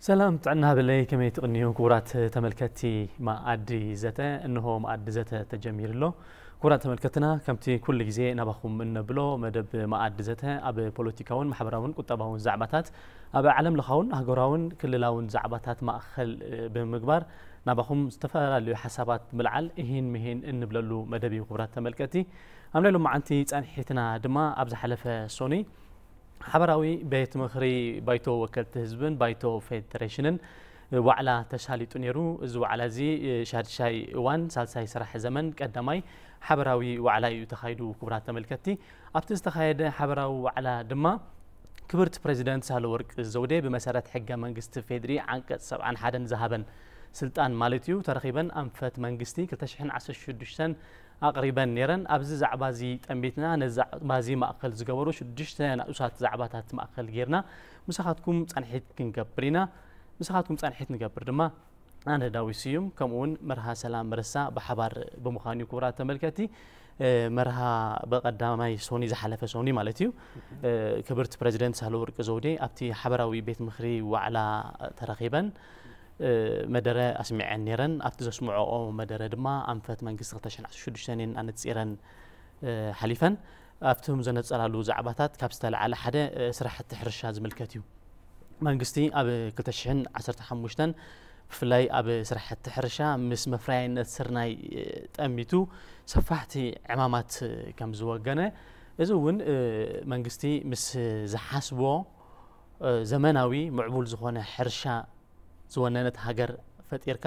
ሰላም ጥዕና በለይ፣ ከመይ ትቕንዩ ክቡራት ተመልከትቲ መኣዲ ዘተ? እንሆ መኣዲ ዘተ ተጀሚሩ ኣሎ። ክቡራት ተመልከትና፣ ከምቲ ኩሉ ግዜ ናባኹም እነብሎ መደብ መኣዲ ዘተ ኣብ ፖለቲካውን ማሕበራውን ቁጠባውን ዛዕባታት፣ ኣብ ዓለም ለኻውን ሃገራውን ክልላውን ዛዕባታት ማእኸል ብምግባር ናባኹም ዝተፈላለዩ ሓሳባት ብምልዓል እሂን ምሂን እንብለሉ መደብ እዩ። ክቡራት ተመልከትቲ፣ ኣብ ናይ ሎማዓንቲ ጸንሒትና ድማ ኣብ ዝሓለፈ ሶኒ ሓበራዊ ቤት ምኽሪ ባይቶ ወከልቲ ህዝብን ባይቶ ፌዴሬሽንን ዋዕላ ተሳሊጡ ነይሩ። እዚ ዋዕላ እዚ ሻድሻይ እዋን ሳልሳይ ስራሕ ዘመን ቀዳማይ ሓበራዊ ዋዕላ እዩ ተኻይዱ። ክቡራት ተመልከትቲ፣ ኣብቲ ዝተኻየደ ሓበራዊ ዋዕላ ድማ ክብርቲ ፕሬዚደንት ሳህለወርቅ ዘውዴ ብመሰረት ሕገ መንግስቲ ፌድሪ ዓንቀፅ ሰብዓን ሓደን ዝሃበን ስልጣን ማለት እዩ ተረኺበን ኣንፈት መንግስቲ ክልተ ሽሕን ዓሰርተ ሽዱሽተን ኣቕሪበን ነይረን። ኣብዚ ዛዕባ እዚ ጠንቢትና ነዚ ዛዕባ እዚ ማእከል ዝገበሩ ሽዱሽተ ንኡሳት ዛዕባታት ማእከል ጌርና ምሳኻትኩም ጻንሒት ክንገብር ኢና። ምሳኻትኩም ጻንሒት ንገብር ድማ ኣነ ዳዊት ስዩም ከምኡ እውን መርሃ ሰላም ረሳ ብሓባር ብምዃን እዩ። ክቡራት ተመልከቲ፣ መርሃ ብቐዳማይ ሶኒ ዝሓለፈ ሶኒ ማለት እዩ፣ ክብርቲ ፕሬዚደንት ሳህለወርቅ ዘውዴ ኣብቲ ሓበራዊ ቤት ምኽሪ ዋዕላ ተረኺበን መደረ ኣስሚዐን ነይረን። ኣብቲ ዘስምዐኦ መደረ ድማ ኣንፈት መንግስቲ ክልተ ሽሕን ዓሰርተ ሽዱሽተን እየን ኣነጺረን ሓሊፈን። ኣብቶም ዘነጸራሉ ዛዕባታት ካብ ዝተለዓለ ሓደ ስራሕቲ ሕርሻ ዝምልከት እዩ። መንግስቲ ኣብ ክልተ ሽሕን ዓሰርተ ሓሙሽተን ብፍላይ ኣብ ስራሕቲ ሕርሻ ምስ መፍረያይነት ስርናይ ጠሚቱ ሰፋሕቲ ዕማማት ከም ዝወገነ፣ እዚ እውን መንግስቲ ምስ ዝሓስቦ ዘመናዊ ምዕቡል ዝኾነ ሕርሻ ዝወነነት ሃገር ፈጢርካ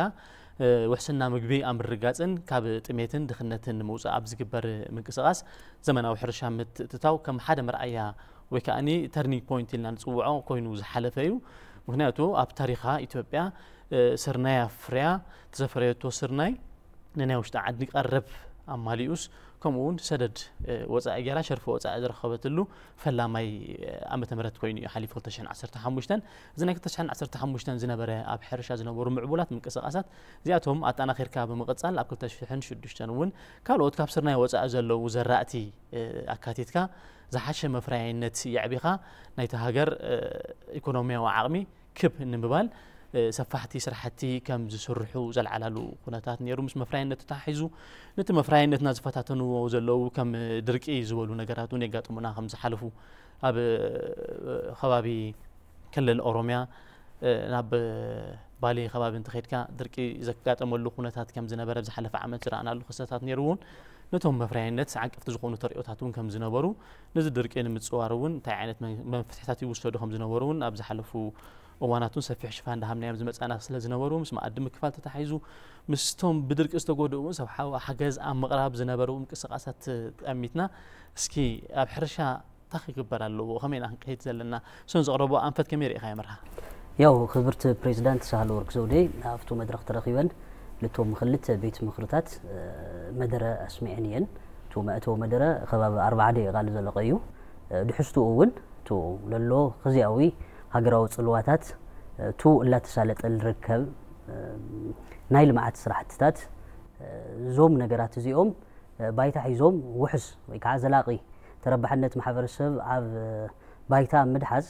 ውሕስና ምግቢ ኣብ ምርጋፅን ካብ ጥሜትን ድኽነትን ንምውፃእ ኣብ ዝግበር ምንቅስቃስ ዘመናዊ ሕርሻ ምትእትታው ከም ሓደ መርኣያ ወይ ከዓ ተርኒንግ ፖይንት ኢልና ንፅውዖ ኮይኑ ዝሓለፈ እዩ። ምክንያቱ ኣብ ታሪኻ ኢትዮጵያ ስርናይ ኣፍርያ፣ ተዘፈረየቶ ስርናይ ንናይ ውሽጢ ዓዲ ቀረብ ኣማሊኡስ ከምኡ እውን ሰደድ ወፃኢ ገይራ ሸርፊ ወፃኢ ዝረኸበትሉ ፈላማይ ዓመተ ምህረት ኮይኑ እዩ ሓሊፉ። ክልተ ሽሕን ዓሰርተ ሓሙሽተን እዚ ናይ ክልተ ሽሕን ዓሰርተ ሓሙሽተን ዝነበረ ኣብ ሕርሻ ዝነበሩ ምዕቡላት ምንቅስቃሳት እዚኣቶም ኣጠናኺርካ ብምቕፃል ኣብ ክልተ ሽሕን ሽዱሽተን እውን ካልኦት ካብ ስርናይ ወፃኢ ዘለዉ ዘራእቲ ኣካቲትካ ዝሓሸ መፍረያይነት የዕቢኻ ናይቲ ሃገር ኢኮኖሚያዊ ዓቕሚ ክብ ንምባል ሰፋሕቲ ስራሕቲ ከም ዝስርሑ ዘልዓላሉ ኩነታት ነይሩ። ምስ መፍረያይነት ተታሒዙ ነቲ መፍረያይነትና ዝፈታተንዎ ዘለዉ ከም ድርቂ ዝበሉ ነገራት እውን የጋጥሙና ከም ዝሓለፉ ኣብ ከባቢ ክልል ኦሮሚያ ናብ ባሌ ከባቢ እንተኸድካ ድርቂ ዘጋጠመሉ ኩነታት ከም ዝነበረ ዝሓለፈ ዓመት ዝረኣናሉ ክስተታት ነይሩ እውን ነቶም መፍረያይነት ዓንቀፍቲ ዝኾኑ ተሪኦታት እውን ከም ዝነበሩ ነዚ ድርቂ ንምፅዋር እውን እንታይ ዓይነት መፍትሕታት ይውሰዱ ከም ዝነበሩ እውን ኣብ ዝሓለፉ እዋናት እውን ሰፊሕ ሽፋን እንዳሃብናዮም ዝመፃና ስለ ዝነበሩ ምስ መኣዲ ምክፋል ተታሒዙ ምስቶም ብድርቂ ዝተጎድኡ እውን ሰብሓዊ ሓገዝ ኣብ ምቕራብ ዝነበሩ ምንቅስቃሳት ጠሚትና እስኪ ኣብ ሕርሻ እንታይ ክግበር ኣለዎ? ከመይ ኢና ክንከይድ ዘለና? እሱን ዘቕረቦ ኣንፈት ከመይ ርኢኻዮ መርሃ? ያው ክብርቲ ፕሬዚዳንት ሳህለ ወርቅ ዘውዴ ኣብቱ መድረኽ ተረኺበን ልቶም ክልተ ቤት ምኽርታት መደረ ኣስሚዐን እየን። እቱ መእተዊ መደረ ከባቢ ኣርባዓ ደቂቓ ዝዘለቐ እዩ። ድሕስቱ እውን እቱ ለሎ ግዚያዊ ሃገራዊ ፅልዋታት እቱ እላተሳለጠ ዝርከብ ናይ ልምዓት ስራሕትታት እዞም ነገራት እዚኦም ባይታ ሒዞም ውሕስ ወይ ከዓ ዘላቒ ተረባሕነት ማሕበረሰብ ኣብ ባይታ ምድሓዝ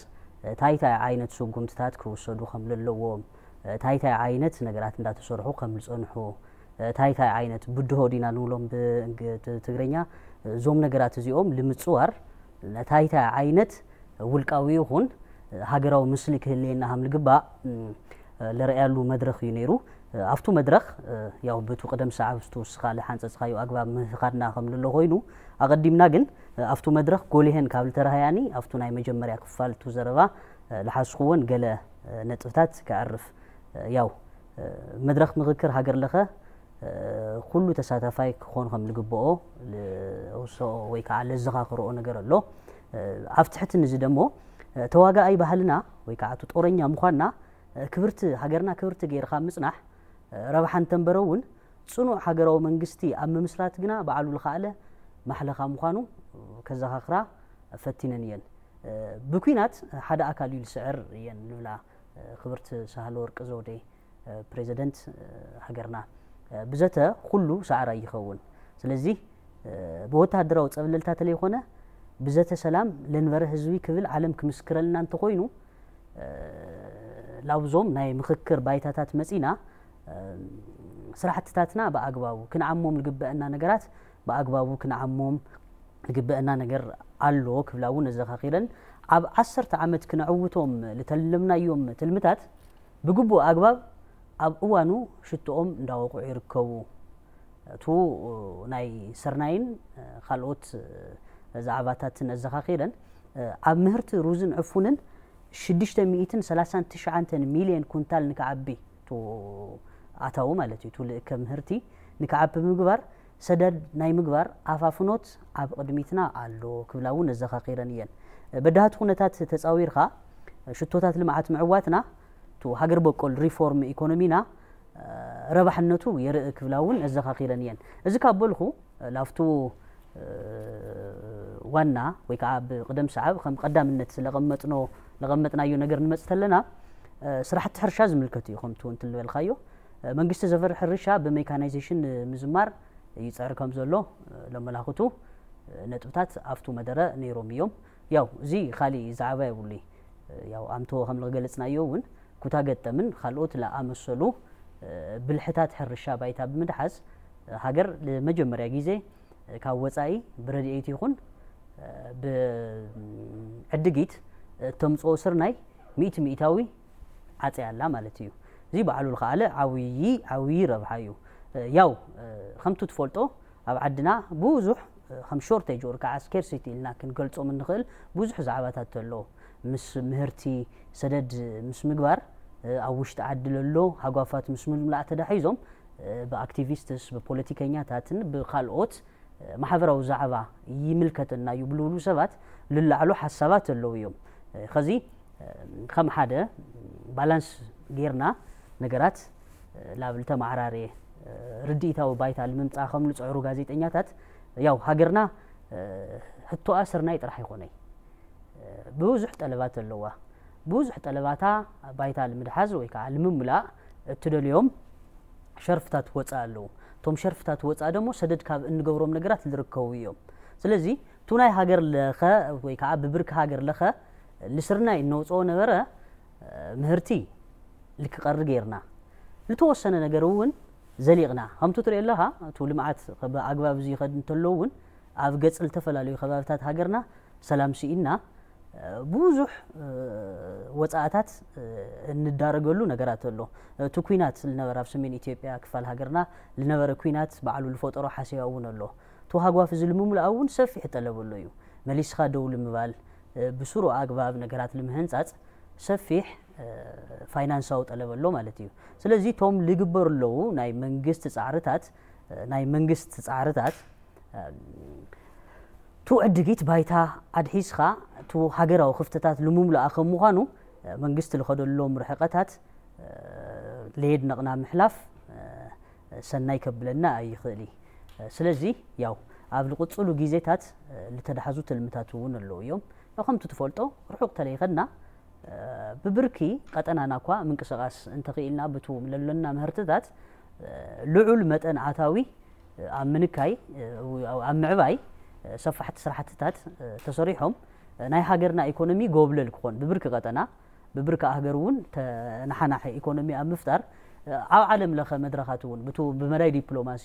ታይታይ ዓይነት ስጉምትታት ክውሰዱ ከም ዘለዎም ታይታይ ዓይነት ነገራት እንዳተሰርሑ ከም ዝፀንሑ ታይታይ ዓይነት ብድሆ ዲና ንብሎም ብትግርኛ እዞም ነገራት እዚኦም ንምፅዋር ታይታይ ዓይነት ውልቃዊ ይኹን ሃገራዊ ምስሊ ክህልየና ከም ዝግባእ ለረእያሉ መድረኽ እዩ ነይሩ። ኣብቱ መድረኽ ያው ብቱ ቅደም ሰዓብቱ እስኻ ዝሓንፀፅኻዮ ኣግባብ ምኻድና ከም ዝሎ ኮይኑ ኣቐዲምና ግን ኣብቱ መድረኽ ጎሊሀን ካብ ዝተረሃያኒ ኣብቱ ናይ መጀመርያ ክፋል ቱ ዘረባ ዝሓስኹዎን ገለ ነጥብታት ክኣርፍ ያው መድረኽ ምኽክር ሃገር ለኸ ኩሉ ተሳታፋይ ክኾን ከም ዝግብኦ ዝወስኦ ወይ ከዓ ለዘኻኽርኦ ነገር ኣሎ። ኣብ ትሕቲ ንዚ ደሞ ተዋጋኣይ ባህልና ወይ ከዓ እቲ ጦረኛ ምዃንና ክብርቲ ሃገርና ክብርቲ ገይርካ ምፅናሕ ረብሓ እንተንበረ እውን ፅኑዕ ሃገራዊ መንግስቲ ኣብ ምምስራት ግና ባዕሉ ዝኸኣለ ማሕለኻ ምዃኑ ከዘኻኽራ ፈቲነን እየን። ብኲናት ሓደ ኣካል እዩ ዝስዕር እየን ዝብላ ክብርቲ ሳህለ ወርቂ ዘውዴ ፕሬዚደንት ሃገርና ብዘተ ኩሉ ሰዓራይ ይኸውን። ስለዚ ብወታደራዊ ፀብለልታ ተለይኮነ ብዘተ ሰላም ለንበረ ህዝቢ ክብል ዓለም ክምስክረልና እንተኾይኑ ላብዞም ናይ ምኽክር ባይታታት መጺና ስራሕትታትና ብኣግባቡ ክንዓሞም ዝግበአና ነገራት ብኣግባቡ ክንዓሞም ዝግበአና ነገር ኣሎ ክብላ እውን ኣዘኻኺረን። ኣብ ዓሰርተ ዓመት ክነዕውቶም ዝተለምናዮም ትልምታት ብግቡእ ኣግባብ ኣብ እዋኑ ሽትኦም እንዳወቕዑ ይርከቡ። እቱ ናይ ስርናይን ካልኦት ዛዕባታትን ኣዘኻኺረን ኣብ ምህርቲ ሩዝን ዕፉንን ሽዱሽተ ሚእትን ሰላሳን ትሽዓተን ሚልዮን ኩንታል ንክዓቢ፣ እቱ ኣታዊ ማለት እዩ፣ እቱ ልእከ ምህርቲ ንክዓቢ ምግባር ሰደድ ናይ ምግባር ኣፋፍኖት ኣብ ቅድሚትና ኣሎ ክብላ እውን ኣዘኻኺረን እየን። በዳህቲ ኩነታት ተፃዊርካ ሽቶታት ልምዓት ምዕዋትና እቱ ሃገር በቆል ሪፎርም ኢኮኖሚና ረባሕነቱ የርኢ ክብላ እውን ኣዘኻኺረን እየን። እዚ ካብ በልኩ ላፍቱ ዋና ወይ ከዓ ብቅደም ሰዓብ ከም ቀዳምነት ለቐመጥኖ ለቐመጥናዮ ነገር ንመጽእ ተለና ስራሕቲ ሕርሻ ዝምልከት እዩ። ከምቲ እውን ትልበልካዮ መንግስቲ ዘፈር ሕርሻ ብሜካናይዜሽን ምዝማር ይጸዕር ከም ዘሎ ለመላኽቱ ነጥብታት ኣብቱ መደረ ነይሮም እዮም። ያው እዚ ካሊእ ዛዕባ የብሉይ። ያው ኣምቶ ከም ዝገለጽናዮ እውን ኩታ ገጠምን ካልኦት ለኣመሰሉ ብልሕታት ሕርሻ ባይታ ብምድሓዝ ሃገር ንመጀመርያ ግዜ ካብ ወፃኢ ብረድኤት ይኹን ብዕድጊት እተምፅኦ ስርናይ ሚእቲ ሚእታዊ ዓፅያ ኣላ ማለት እዩ። እዚ ባዕሉ ዝኸኣለ ዓብዪ ዓብዪ ረብሓ እዩ። ያው ከምቲ ትፈልጦ ኣብ ዓድና ብዙሕ ከም ሾርቴጅ ወር ከዓ ስኬርሲቲ ኢልና ክንገልፆም እንኽእል ብዙሕ ዛዕባታት ኣሎ። ምስ ምህርቲ ሰደድ ምስ ምግባር ኣብ ውሽጢ ዓዲ ለሎ ሃጓፋት ምስ ምምላእ ተዳሒዞም ብኣክቲቪስትስ ብፖለቲከኛታትን ብካልኦት ማሕበራዊ ዛዕባ ይምልከተና እዩ ብልብሉ ሰባት ልላዕሉ ሓሳባት ኣለዉ እዮም። ከዚ ከም ሓደ ባላንስ ጌርና ነገራት ናብ ልተመዓራረየ ርድኢታዊ ባይታ ንምምፃእ ከም ዝፅዕሩ ጋዜጠኛታት ያው ሃገርና ሕቶኣ ስርናይ ጥራሕ ኣይኮነይ ብዙሕ ጠለባት ኣለዋ። ብዙሕ ጠለባታ ባይታ ንምድሓዝ ወይ ከዓ ንምምላእ እትደልዮም ሸርፍታት ወፃእ ኣለዉ። እቶም ሸርፍታት ወፃእ ደሞ ሰደድ ካብ እንገብሮም ነገራት ዝርከቡ እዮም። ስለዚ እቱ ናይ ሃገር ለኸ ወይ ከዓ ብብርኪ ሃገር ለኸ ልስርናይ እነውፅኦ ነበረ ምህርቲ ልክቐሪ ጌርና ልተወሰነ ነገር እውን ዘሊቕና ከምቱ ትርኢ ኣለኻ። እቱ ልምዓት ብኣግባብ እዚ ይኸድ እንተሎ እውን ኣብ ገጽ ዝተፈላለዩ ከባብታት ሃገርና ሰላም ስኢንና ብዙሕ ወፃእታት እንዳረገሉ ነገራት ኣሎ። እቲ ኩናት ዝነበረ ኣብ ሰሜን ኢትዮጵያ ክፋል ሃገርና ዝነበረ ኩናት ባዕሉ ዝፈጠሮ ሓሴባ እውን ኣሎ። እቲ ሃጓፍ እዚ ንምምላእ እውን ሰፊሕ ጠለብ ኣሎ እዩ። መሊስኻ ደው ንምባል ብስሩ ኣግባብ ነገራት ንምሕንፃፅ ሰፊሕ ፋይናንሳዊ ጠለብ ኣሎ ማለት እዩ። ስለዚ እቶም ዝግበሩ ኣለዉ ናይ መንግስቲ ፃዕርታት ናይ መንግስቲ ፃዕርታት ቱ ዕድጊት ባይታ ኣድሒዝካ ቱ ሃገራዊ ክፍተታት ንምምሉኣ ከም ምዃኑ መንግስቲ ዝኸደሎም ርሕቀታት ለየድነቕና ምሕላፍ ሰናይ ከብለና ኣይኽእል እዩ። ስለዚ ያው ኣብ ዝቕፅሉ ግዜታት ዝተዳሕዙ ትልምታት እውን ኣለዉ እዮም። ከምቲ ትፈልጦ ርሑቕ ተለይኸድና ብብርኪ ቀጠናና እኳ ምንቅስቓስ እንተኽኢልና ብቱ ለሎና ምህርትታት ልዑል መጠን ኣታዊ ኣብ ምንካይ ኣብ ምዕባይ ሰፋሕቲ ስራሕትታት ተሰሪሖም ናይ ሃገርና ኢኮኖሚ ጎብለል ክኾን ብብርኪ ቀጠና ብብርኪ ሃገር እውን ተነሓናሒ ኢኮኖሚ ኣብ ምፍጣር ኣብ ዓለም ለኸ መድረኻት እውን ብመዳይ ዲፕሎማሲ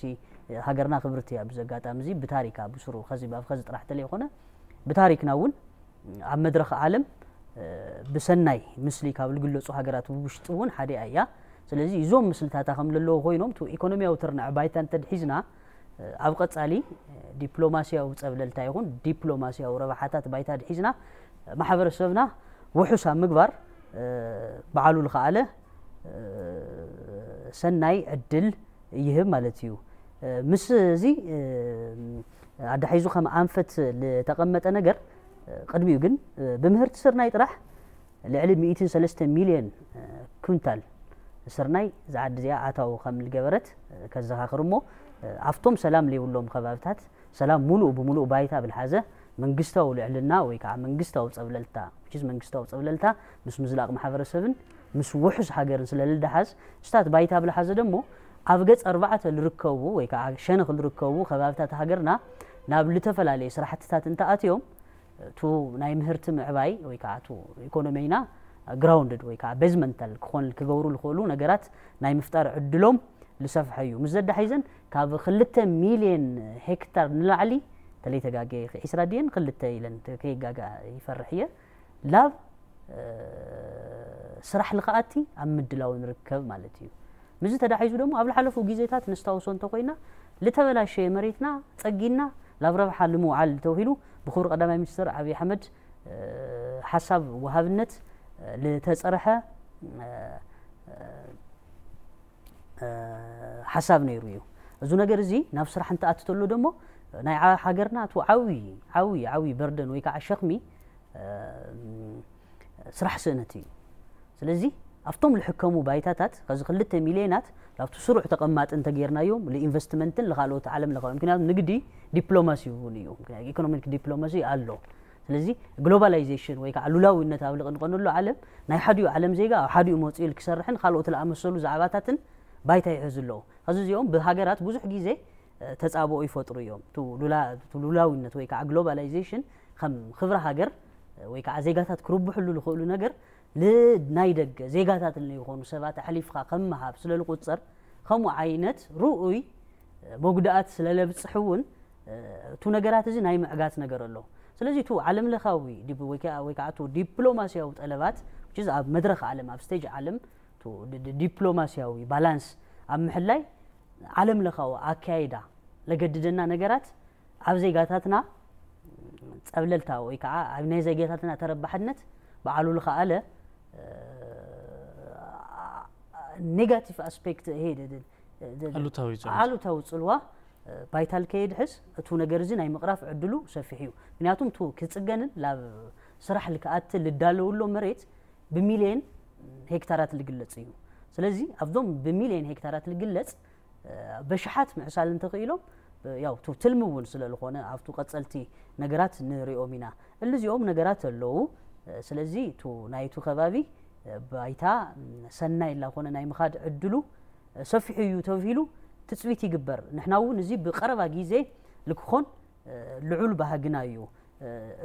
ሃገርና ክብርቲ እያ። ብዚ ኣጋጣሚ እዚ ብታሪካ ብስሩ ከዚ ኣብ ከዚ ጥራሕ ተለይኮነ ብታሪክና እውን ኣብ መድረኽ ዓለም ብሰናይ ምስሊ ካብ ዝግለፁ ሃገራት ውሽጢ እውን ሓደ እያ። ስለዚ እዞም ምስልታታ ከም ዘለዉ ኮይኖም ቱ ኢኮኖሚያዊ ትርንዕ ባይታ እንተድሒዝና ኣብ ቀፃሊ ዲፕሎማሲያዊ ፀብለልታ ይኹን ዲፕሎማሲያዊ ረብሓታት ባይታ ድሒዝና ማሕበረሰብና ውሑስ ኣብ ምግባር ባዕሉ ዝኸኣለ ሰናይ ዕድል ይህብ ማለት እዩ። ምስ እዚ ኣዳሒዙ ከም ኣንፈት ዝተቐመጠ ነገር ቅድሚኡ ግን ብምህርቲ ስርናይ ጥራሕ ልዕሊ ሚእትን ሰለስተ ሚልዮን ኩንታል ስርናይ ዝዓዲ እዚኣ ኣታዊ ከም ዝገበረት ከዘኻኽር እሞ ኣብቶም ሰላም ዘይብሎም ከባብታት ሰላም ሙሉእ ብሙሉእ ባይታ ብልሓዘ መንግስታዊ ልዕልና ወይ ከዓ መንግስታዊ ፀብለልታ which is መንግስታዊ ፀብለልታ ምስ ምዝላቕ ማሕበረሰብን ምስ ውሑስ ሃገርን ስለ ልደሓዝ ስታት ባይታ ብልሓዘ ደሞ ኣብ ገፅ ኣርባዕተ ዝርከቡ ወይ ከዓ ሸነኽ ዝርከቡ ከባብታት ሃገርና ናብ ልተፈላለየ ስራሕትታት እንተኣትዮም እቱ ናይ ምህርቲ ምዕባይ ወይ ከዓ እቱ ኢኮኖሚና ግራውንድድ ወይ ከዓ ቤዝመንታል ክኾን ክገብሩ ዝኽእሉ ነገራት ናይ ምፍጣር ዕድሎም ዝሰፍሐ እዩ። ምስ ዘዳሒዘን ካብ ክልተ ሚልዮን ሄክታር ንላዕሊ፣ ተለይተጋገ ዒስራ ድየን ክልተ ኢለን ከይጋጋ ይፈርሕ እየ፣ ላብ ስራሕ ልክኣቲ ኣብ ምድላው ንርከብ ማለት እዩ። ምስዚ ተዳሒዙ ደግሞ ኣብ ዝሓለፉ ግዜታት ንስታውሶ እንተኮይና፣ ልተበላሸየ መሬትና ጸጊና ላብ ረብሓ ንምውዓል ተባሂሉ ብክቡር ቀዳማይ ሚኒስትር ኣብይ ኣሕመድ ሓሳብ ወሃብነት ልተጸርሐ ሓሳብ ነይሩ እዩ። እዚ ነገር እዚ ናብ ስራሕ እንትኣቲ ተሎ ደሞ ናይ ሃገርና እቲ ዓብዪ ዓብዪ ዓብዪ በርደን ወይ ከዓ ሸኽሚ ስራሕ ስእነት እዩ። ስለዚ ኣብቶም ልሕከሙ ባይታታት ከዚ ክልተ ሚልዮናት ናብቲ ስሩዕ ተቐማጢ እንተጌርናዮም ንኢንቨስትመንትን ንካልኦት ዓለም ለኻዊ፣ ምክንያቱ ንግዲ ዲፕሎማሲ እውን እዩ፣ ኢኮኖሚክ ዲፕሎማሲ ኣሎ። ስለዚ ግሎባላይዜሽን ወይ ከዓ ሉላዊነት ኣብ ልቕንቐነሉ ዓለም ናይ ሓዲኡ ዓለም ዜጋ ኣብ ሓዲኡ መፂኡ ክሰርሕን ካልኦት ዝኣመሰሉ ዛዕባታትን ባይታ ይሕዙ ኣለዉ። ከዚ እዚኦም ብሃገራት ብዙሕ ግዜ ተፃብኦ ይፈጥሩ እዮም። ሉላዊነት ወይ ከዓ ግሎባላይዜሽን ከም ክብሪ ሃገር ወይ ከዓ ዜጋታት ክርብሕሉ ዝኽእሉ ነገር ልናይ ደገ ዜጋታት ንይኾኑ ሰባት ኣሕሊፍካ ከም ምሃብ ስለ ዝቁፀር ከምኡ ዓይነት ርኡይ መጉዳኣት ስለ ለብፅሕ እውን እቱ ነገራት እዚ ናይ ምዕጋት ነገር ኣሎ። ስለዚ እቱ ዓለም ለኻዊ ወይ ከዓ እቱ ዲፕሎማሲያዊ ጠለባት ኣብ መድረኽ ዓለም ኣብ ስቴጅ ዓለም ዲፕሎማሲያዊ ባላንስ ኣብ ምሕላይ ዓለም ለኻዊ ኣካይዳ ለገድደና ነገራት ኣብ ዜጋታትና ጸብለልታ ወይ ከዓ ኣብ ናይ ዜጋታትና ተረባሕነት በዓሉ ልኸኣለ ኔጋቲቭ ኣስፔክት ኣሉታዊ ጽልዋ ባይታል ከየድሕስ እቱ ነገር እዚ ናይ ምቕራፍ ዕድሉ ሰፊሕ እዩ። ምክንያቱም እቱ ክጽገንን ላብ ስራሕ ልክኣት ልዳለውሎ መሬት ብሚልዮን ሄክታራት ልግለጽ እዩ። ስለዚ ኣብዞም ብሚልዮን ሄክታራት ልግለጽ በሽሓት ምዕሳል እንተኽኢሎም ያው ትልሚ እውን ስለ ዝኾነ ኣብቱ ቀጸልቲ ነገራት ንሪኦም ኢና። እልዚኦም ነገራት ኣለዉ። ስለዚ እቱ ናይቱ ከባቢ ባይታ ሰናይ ላኾነ ናይ ምኻድ ዕድሉ ሰፊሑ እዩ ተብሂሉ ትፅቢት ይግበር። ንሕና እውን እዚ ብቀረባ ግዜ ልክኾን ልዑል ባህግና እዩ።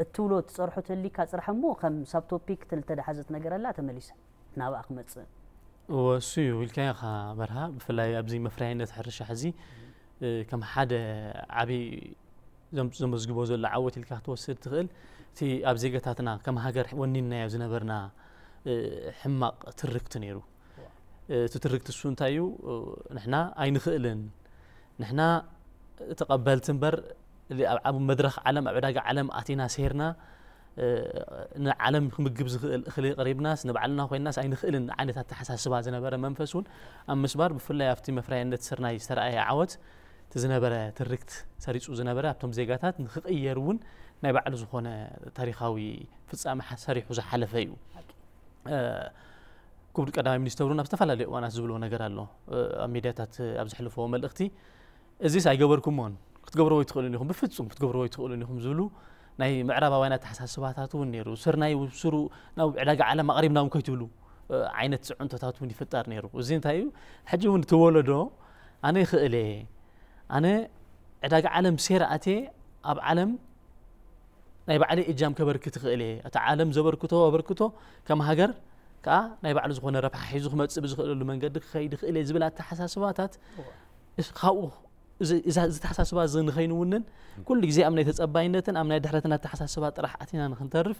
እትብሎ ትፀርሖ ተሊካ ፅራሕ እሞ ከም ሳብ ቶፒክ ትልተዳሓዘት ነገር ኣላ ተመሊሰ ናብኣ ክመፅእ እሱ እዩ ኢልካዮ ካ በርሃ። ብፍላይ ኣብዚ መፍረያይነት ሕርሻ ሕዚ ከም ሓደ ዓብዪ ዘመዝግቦ ዘሎ ዓወት ኢልካ ክትወስድ ትኽእል። እቲ ኣብ ዜጋታትና ከም ሃገር ወኒንናዮ ዝነበርና ሕማቕ ትርክቲ ነይሩ። እቲ ትርክቲ እሱ እንታይ እዩ? ንሕና ኣይንኽእልን፣ ንሕና ተቐበልቲ እምበር ኣብ ዓብ መድረኽ ዓለም ኣብ ዕዳጋ ዓለም ኣቲና ሰይርና ንዓለም ክምግብ ዝኽእል እኽሊ ቀሪብናስ ንባዕልና ኮይናስ ኣይንኽእልን ዓይነት ኣተሓሳስባ ዝነበረ መንፈስ እውን ኣብ ምስባር ብፍላይ ኣብቲ መፍረያይነት ስርናይ ዝተረኣየ ዓወት እቲ ዝነበረ ትርክት ሰሪፁ ዝነበረ ኣብቶም ዜጋታት ንክቕየር እውን ናይ ባዕሉ ዝኾነ ታሪኻዊ ፍፃመ ሰሪሑ ዝሓለፈ እዩ። ክቡር ቀዳማይ ሚኒስተር እውን ኣብ ዝተፈላለዩ እዋናት ዝብልዎ ነገር ኣሎ። ኣብ ሚድያታት ኣብ ዘሕልፍዎ መልእኽቲ እዚስ ኣይገበርኩሞን ክትገብርዎ ኣይትኽእሉን ኢኹም፣ ብፍፁም ክትገብርዎ ኣይትኽእሉን ኢኹም ዝብሉ ናይ ምዕራባውያን ኣተሓሳስባታት እውን ነይሩ። ስርናይ ስሩ ናብ ዕዳጋ ዓለም ኣቕሪብና እውን ከይትብሉ ዓይነት ፅዕንቶታት እውን ይፍጠር ነይሩ። እዚ እንታይ እዩ? ሕጂ እውን እቲ ወለዶ ኣነ ይኽእል እየ፣ ኣነ ዕዳጋ ዓለም ሴር ኣትየ ኣብ ዓለም ናይ ባዕለይ እጃም ከበርክት ይኽእል እየ፣ እቲ ዓለም ዘበርክቶ ኣበርክቶ ከም ሃገር ከዓ ናይ ባዕሉ ዝኾነ ረብሓ ሒዙ ክመፅእ ብዝኽእለሉ መንገዲ ክኸይድ ይኽእል እየ ዝብል ኣተሓሳስባታት ካብኡ ዝተሓሳስባ እዚ ንኸይንውንን ኩሉ ግዜ ኣብ ናይ ተፀባይነትን ኣብ ናይ ድሕረትን ኣተሓሳስባ ጥራሕ ኣቲና ንክንተርፍ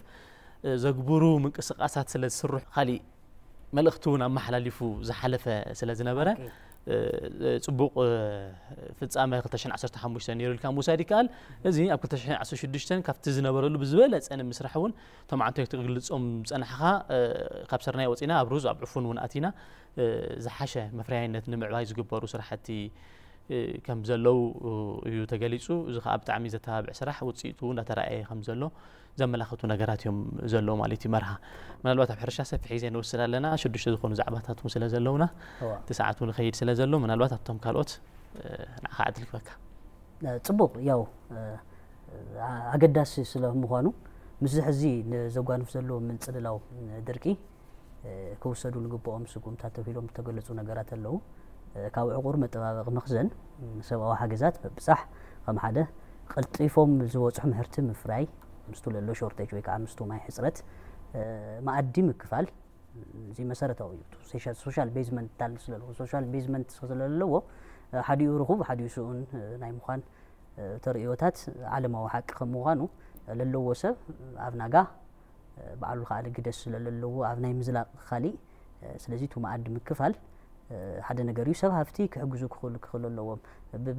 ዘግብሩ ምንቅስቃሳት ስለ ዝስርሑ ካሊእ መልእኽቲ እውን ኣመሓላሊፉ ዝሓለፈ ስለ ዝነበረ ፅቡቕ ፍፃመ ክልተ ሽሕን ዓሰርተ ሓሙሽተን ነይሩ ኢልካ ምውሳድ ይከኣል። እዚ ኣብ ክልተ ሽሕን ዓሰርተ ሽዱሽተን ካብቲ ዝነበረሉ ብዝበለፀ ንምስራሕ እውን እቶም ዓንቶይ ክትግልፆም ዝፀናሕኻ ካብ ስርናይ ወፂና ኣብ ሩዝ ኣብ ዕፉን እውን ኣቲና ዝሓሸ መፍረያይነት ንምዕባይ ዝግበሩ ስራሕቲ ከም ዘለዉ እዩ ተገሊፁ። እዚ ከዓ ብጣዕሚ ዘተባብዕ ስራሕ ውፅኢቱ እንዳተረኣየ ከም ዘሎ ዘመላኽቱ ነገራት እዮም ዘለዉ ማለት እዩ። መርሃ ምናልባት ኣብ ሕርሻ ሰፊሕ ግዜ ንወስድ ኣለና፣ ሽዱሽተ ዝኾኑ ዛዕባታት እውን ስለ ዘለውና እቲ ሰዓት እውን ይኸይድ ስለ ዘሎ ምናልባት ኣብቶም ካልኦት ንዓኻ ዕድል ክበካ። ፅቡቕ ያው ኣገዳሲ ስለ ምዃኑ ምስዚ ሕዚ ንዘጓንፍ ዘሎ ምንፅልላው ድርቂ ክውሰዱ ንግብኦም ስጉምታት ተብሂሎም ዝተገለፁ ነገራት ኣለዉ። ካብ ዕቑር መጠባበቒ መኽዘን ሰብኣዊ ሓገዛት ምብፃሕ ከም ሓደ ቀልጢፎም ዝበፅሑ ምህርቲ ምፍራይ ምስቱ ለሎ ሾርቴጅ ወይ ከዓ ምስቱ ማይ ሕፅረት መኣዲ ምክፋል እዚ መሰረታዊ እዩ። ሶሻል ቤዝመንት ታል ስለለዎ ሶሻል ቤዝመንት ስለለዎ፣ ሓዲኡ ርኹብ ሓዲኡ ስኡን ናይ ምዃን ተርእዮታት ዓለማዊ ሓቂ ከም ምዃኑ፣ ለለዎ ሰብ ኣብ ናጋ ባዕሉ ከኣ ግደ ስለለለዎ ኣብ ናይ ምዝላቕ ካሊእ። ስለዚ እቲ መኣዲ ምክፋል ሓደ ነገር እዩ። ሰብ ሃፍቲ ክሕግዙ ክኽእሉ ክኽእሉ ኣለዎም።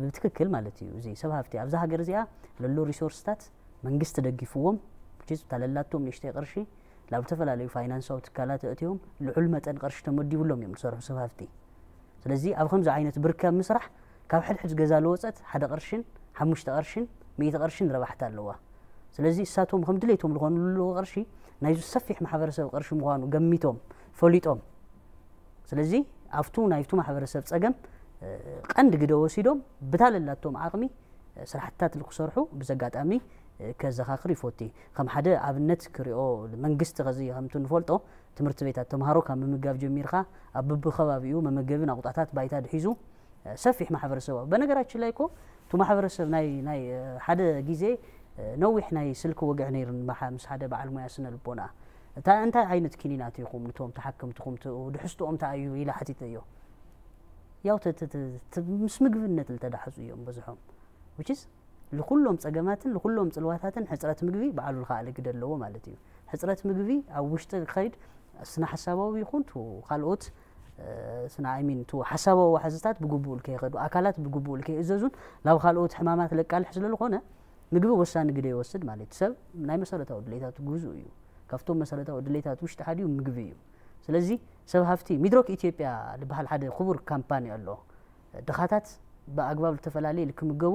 ብትክክል ማለት እዩ። እዚ ሰብ ሃፍቲ ኣብዛ ሃገር እዚኣ ለሎ ሪሶርስታት መንግስቲ ደጊፍዎም፣ እታ ለላቶም ንእሽተይ ቅርሺ ናብ ዝተፈላለዩ ፋይናንሳዊ ትካላት ኣእትዮም ልዑል መጠን ቅርሺ ተመዲብሎም እዮም ዝሰርሑ ሰብ ሃፍቲ። ስለዚ ኣብ ከምዚ ዓይነት ብርካብ ምስራሕ ካብ ሕድሕድ ገዛ ለወፀት ሓደ ቅርሽን ሓሙሽተ ቅርሽን ሚእቲ ቅርሽን ረባሕታ ኣለዋ። ስለዚ እሳቶም ከም ድሌቶም ዝኾኑ ኣለዎ ቅርሺ ናይዚ ሰፊሕ ማሕበረሰብ ቅርሺ ምዃኑ ገሚቶም ፈሊጦም፣ ስለዚ ኣብቱ ናይቱ ማሕበረሰብ ፀገም ቀንዲ ግደ ወሲዶም ብታለላቶም ዓቕሚ ስራሕትታት ንክሰርሑ ብዘጋጣሚ ከዘኻኽር ይፎቲ። ከም ሓደ ኣብነት ክሪኦ መንግስቲ ከዚ ከምቲ ንፈልጦ ትምህርቲ ቤታት ተምሃሮ ካብ ምምጋብ ጀሚርካ ኣብ ብብከባቢኡ መመገቢ ናቁጣታት ባይታ ድሒዙ ሰፊሕ ማሕበረሰብ። በነገራችን ላይ እኮ እቲ ማሕበረሰብ ናይ ናይ ሓደ ግዜ ነዊሕ ናይ ስልኪ ወግዒ ነይሩ ምስ ሓደ በዓል ሙያ ስነ ልቦና። እታ እንታይ ዓይነት ኪኒናት ኢኹም ንቶም ተሓከምትኹም ድሕዝትኦም እንታይ እዩ ኢለ ሓቲተዮ። ያው ምስ ምግብነት ዝተዳሕዙ እዮም በዝሖም። Which is ንኩሎም ፀገማትን ንኩሎም ፅልዋታትን ሕፅረት ምግቢ ባዕሉ ዝኸኣለ ግደ ኣለዎ ማለት እዩ። ሕፅረት ምግቢ ኣብ ውሽጢ ክኸይድ ስነ ሓሳባዊ ይኹን ካልኦት ስነ ኣይሚን ሓሳባዊ ዋሕዝታት ብግቡእ ልከይኸዱ ኣካላት ብግቡእ ልከይእዘዙን ናብ ካልኦት ሕማማት ለቃልሕ ስለዝኾነ ምግቢ ወሳኒ ግደ ይወስድ ማለት እዩ። ሰብ ናይ መሰረታዊ ድሌታቱ ግዙእ እዩ። ካብቶም መሰረታዊ ድሌታት ውሽጢ ሓዲኡ ምግቢ እዩ። ስለዚ ሰብ ሃፍቲ ሚድሮክ ኢትዮጵያ ዝበሃል ሓደ ክቡር ካምፓኒ ኣሎ። ድኻታት ብኣግባብ ዝተፈላለየ ክምገቡ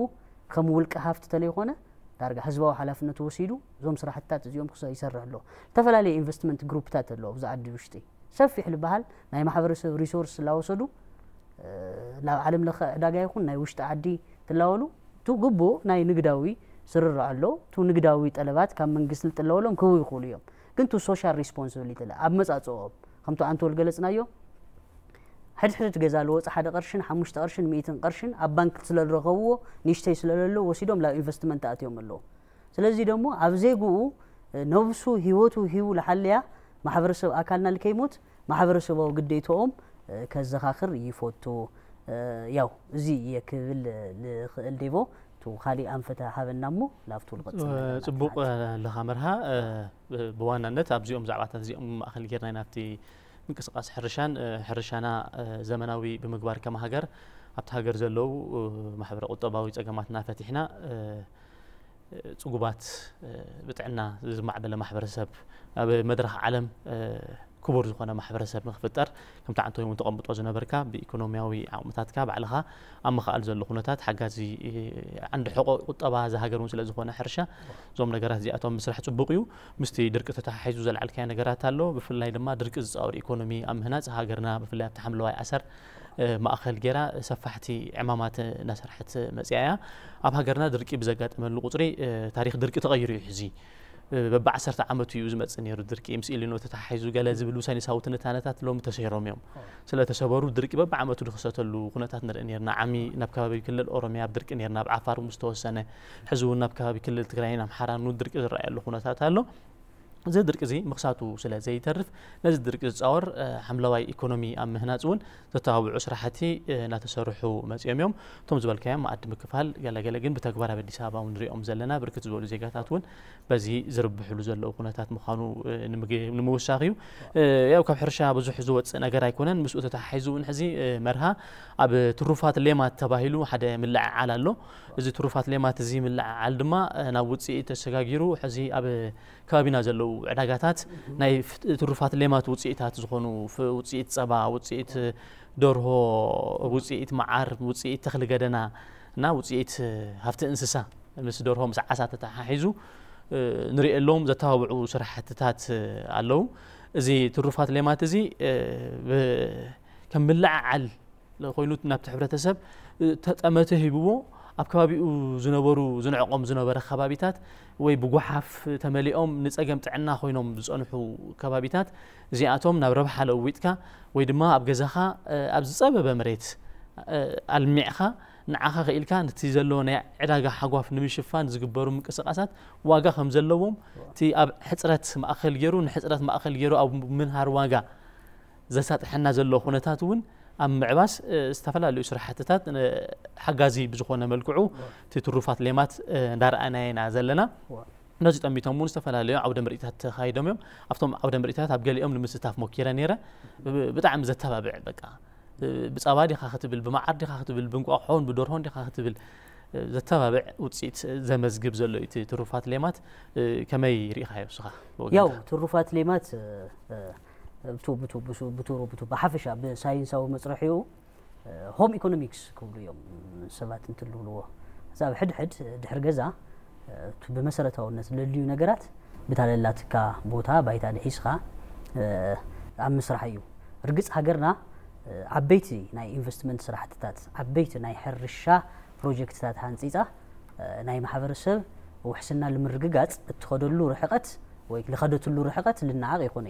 ከም ውልቀ ሃፍቲ ተለይኮነ ዳርጋ ህዝባዊ ሓላፍነቱ ወሲዱ እዞም ስራሕትታት እዚኦም ክሰ ይሰርሕ ኣሎ። ዝተፈላለየ ኢንቨስትመንት ግሩፕታት ኣለዎ ኣብዚ ዓዲ ውሽጢ ሰፊሕ ዝበሃል ናይ ማሕበረሰብ ሪሶርስ ላወሰዱ ናብ ዓለም ለኸ ዕዳጋ ይኹን ናይ ውሽጢ ዓዲ ትላወሉ እቲ ግቡእ ናይ ንግዳዊ ስርርዕ ኣሎ። እቲ ንግዳዊ ጠለባት ካብ መንግስቲ ልጥለወሎም ክህቡ ይኽእሉ እዮም። ግን እቲ ሶሻል ሪስፖንሲቢሊቲ ኣብ መጻጽኦም ከምቲ ኣንቶል ገለጽናዮ ሕድሕድ ገዛ ልወጽእ ሓደ ቅርሽን ሓሙሽተ ቅርሽን ሚእትን ቅርሽን ኣብ ባንክ ስለዝረኸብዎ ንእሽተይ ስለለሎ ወሲዶም ናብ ኢንቨስትመንት ኣትዮም ኣለዉ። ስለዚ ደሞ ኣብ ዜግኡ ነብሱ ህይወቱ ሂቡ ልሓልያ ማሕበረሰብ ኣካልና ልከይሞት ማሕበረሰባዊ ግዴታኦም ከዘኻኽር ይፈቱ። ያው እዚ እየ ክብል ልኽእል ዴቦ። ቱ ካሊእ ኣንፈተ ሃበና እሞ ላብቱ ልቐጽል ጽቡቅ ኣለኻ መርሃ። ብዋናነት ኣብዚኦም ዛዕባታት እዚኦም ማእኸል ጌርና ናብቲ ምንቅስቃስ ሕርሻን ሕርሻና ዘመናዊ ብምግባር ከም ሃገር ኣብቲ ሃገር ዘለዉ ማሕበረ ቁጠባዊ ጸገማትና ፈቲሕና ጽጉባት ብጥዕና ዝማዕበለ ማሕበረሰብ ኣብ መድረኽ ዓለም ክቡር ዝኾነ ማሕበረሰብ ንክፍጠር ከምቲ ዓንቶ እውን ተቐምጦ ዝነበርካ ብኢኮኖሚያዊ ዓቕምታትካ ባዕልኻ ኣብ ምኽኣል ዘሎ ኩነታት ሓጋዚ ዓንዲ ሕቆ ቁጠባ ዝሃገር እውን ስለ ዝኾነ ሕርሻ እዞም ነገራት እዚኣቶም ምስራሕ ጽቡቕ እዩ። ምስቲ ድርቂ ተተሓሒዙ ዘልዓልካዮ ነገራት ኣሎ። ብፍላይ ድማ ድርቂ ዝፃወር ኢኮኖሚ ኣብ ምህናፅ ሃገርና ብፍላይ ኣብቲ ሓምለዋይ ኣሰር ማእኸል ጌራ ሰፋሕቲ ዕማማት እናሰርሐት መፅያ እያ። ኣብ ሃገርና ድርቂ ብዘጋጠመሉ ቁፅሪ ታሪክ ድርቂ ተቐይሩ እዩ። ሕዚ በብዓሰርተ ዓመቱ እዩ ዝመፅእ ነይሩ ድርቂ ምስ ኢሊኖ ተተሓሒዙ ገለ ዝብሉ ሳይንሳዊ ትንታነታት ሎሚ ተሰይሮም እዮም። ስለተሰበሩ ድርቂ በብዓመቱ ዝኽሰተሉ ኩነታት ንርኢ ነርና። ዓሚ ናብ ከባቢ ክልል ኦሮሚያ ኣብ ድርቂ ነርና፣ ኣብ ዓፋር እውን ዝተወሰነ፣ ሕዚ እውን ናብ ከባቢ ክልል ትግራይን ኣምሓራን እውን ድርቂ ዝረኣየሉ ኩነታት ኣሎ። እዚ ድርቂ እዚ ምኽሳቱ ስለ ዘይተርፍ ነዚ ድርቂ ዝፃወር ሓምለዋይ ኢኮኖሚ ኣብ ምህናፅ እውን ዘተባብዑ ስራሕቲ እናተሰርሑ መፂኦም እዮም። እቶም ዝበልካዮም መኣዲ ምክፋል ገለገለ ግን ብተግባር ኣብ ኣዲስ ኣበባ እውን ንሪኦም ዘለና ብርክት ዝበሉ ዜጋታት እውን በዚ ዝርብሕሉ ዘለዉ ኩነታት ምዃኑ ንምውሳኽ እዩ። ያው ካብ ሕርሻ ብዙሕ ዝወፅእ ነገር ኣይኮነን። ምስኡ ተተሓሒዙ እውን ሕዚ መርሃ ኣብ ትሩፋት ሌማት ተባሂሉ ሓደ ምልዕዓል ኣሎ። እዚ ትሩፋት ሌማት እዚ ምልዕዓል ድማ ናብ ውፅኢት ተሰጋጊሩ ሕዚ ኣብ ከባቢና ዘለዉ ዕዳጋታት ናይ ትሩፋት ሌማት ውፅኢታት ዝኾኑ ውፅኢት ፀባ፣ ውፅኢት ደርሆ፣ ውፅኢት መዓር፣ ውፅኢት ተኽሊ ገደና እና ውፅኢት ሃፍቲ እንስሳ ምስ ደርሆ ምስ ዓሳ ተተሓሒዙ ንሪኤሎም ዘተባብዑ ስራሕትታት ኣለዉ። እዚ ትሩፋት ሌማት እዚ ከም ምልዕዓል ኮይኑ ናብቲ ሕብረተሰብ ተጠመተ ሂብዎ ኣብ ከባቢኡ ዝነበሩ ዝንዕቆም ዝነበረ ከባቢታት ወይ ብጓሓፍ ተመሊኦም ንፀገም ጥዕና ኮይኖም ዝፀንሑ ከባቢታት እዚኣቶም ናብ ረብሓ ለዊጥካ ወይ ድማ ኣብ ገዛኻ ኣብ ዝፀበበ መሬት ኣልሚዕኻ ንዓኻ ክኢልካ ነቲ ዘሎ ናይ ዕዳጋ ሓጓፍ ንምሽፋን ዝግበሩ ምንቅስቃሳት ዋጋ ከም ዘለዎም እቲ ኣብ ሕፅረት ማእኸል ገይሩ ንሕፅረት ማእኸል ገይሩ ኣብ ምንሃር ዋጋ ዘሳጥሐና ዘሎ ኩነታት እውን ኣብ ምዕባስ ዝተፈላለዩ ስራሕትታት ሓጋዚ ብዝኾነ መልክዑ እቲ ትሩፋት ሌማት እንዳረኣና ኢና ዘለና። ነዚ ጠሚቶም እውን ዝተፈላለዩ ዓውደ ምርኢታት ተኻይዶም እዮም። ኣብቶም ዓውደ ምርኢታት ኣብ ገሊኦም ንምስታፍ ሞኪረ ነይረ። ብጣዕሚ ዘተባብዕ በቃ ብፃባ ዲኻ ክትብል ብመዓር ዲኻ ክትብል ብንቋቑሖን ብደርሆን ዲኻ ክትብል ዘተባብዕ ውፅኢት ዘመዝግብ ዘሎ እቲ ትሩፋት ሌማት ከመይ ርኢኻዮ ንስኻ? ያው ትሩፋት ሌማት ብቱ ብቱ ብቱ ብቱ ብሓፈሻ ብሳይንሳዊ መፅረሒኡ ሆም ኢኮኖሚክስ ክብሉ እዮም ሰባት እንትልብልዎ። እዛ ኣብ ሕድሕድ ድሕሪ ገዛ ብመሰረታውነት ለልዩ ነገራት ብታለላትካ ቦታ ባይታ ድሒስኻ ኣብ ምስራሕ እዩ። ርግፅ ሃገርና ዓበይቲ ናይ ኢንቨስትመንት ስራሕትታት፣ ዓበይቲ ናይ ሕርሻ ፕሮጀክትታት ሃንፂፃ ናይ ማሕበረሰብ ውሕስና ንምርግጋፅ እትኸደሉ ርሕቀት ወይ ልኸደትሉ ርሕቀት ልናዓቕ ይኾነ።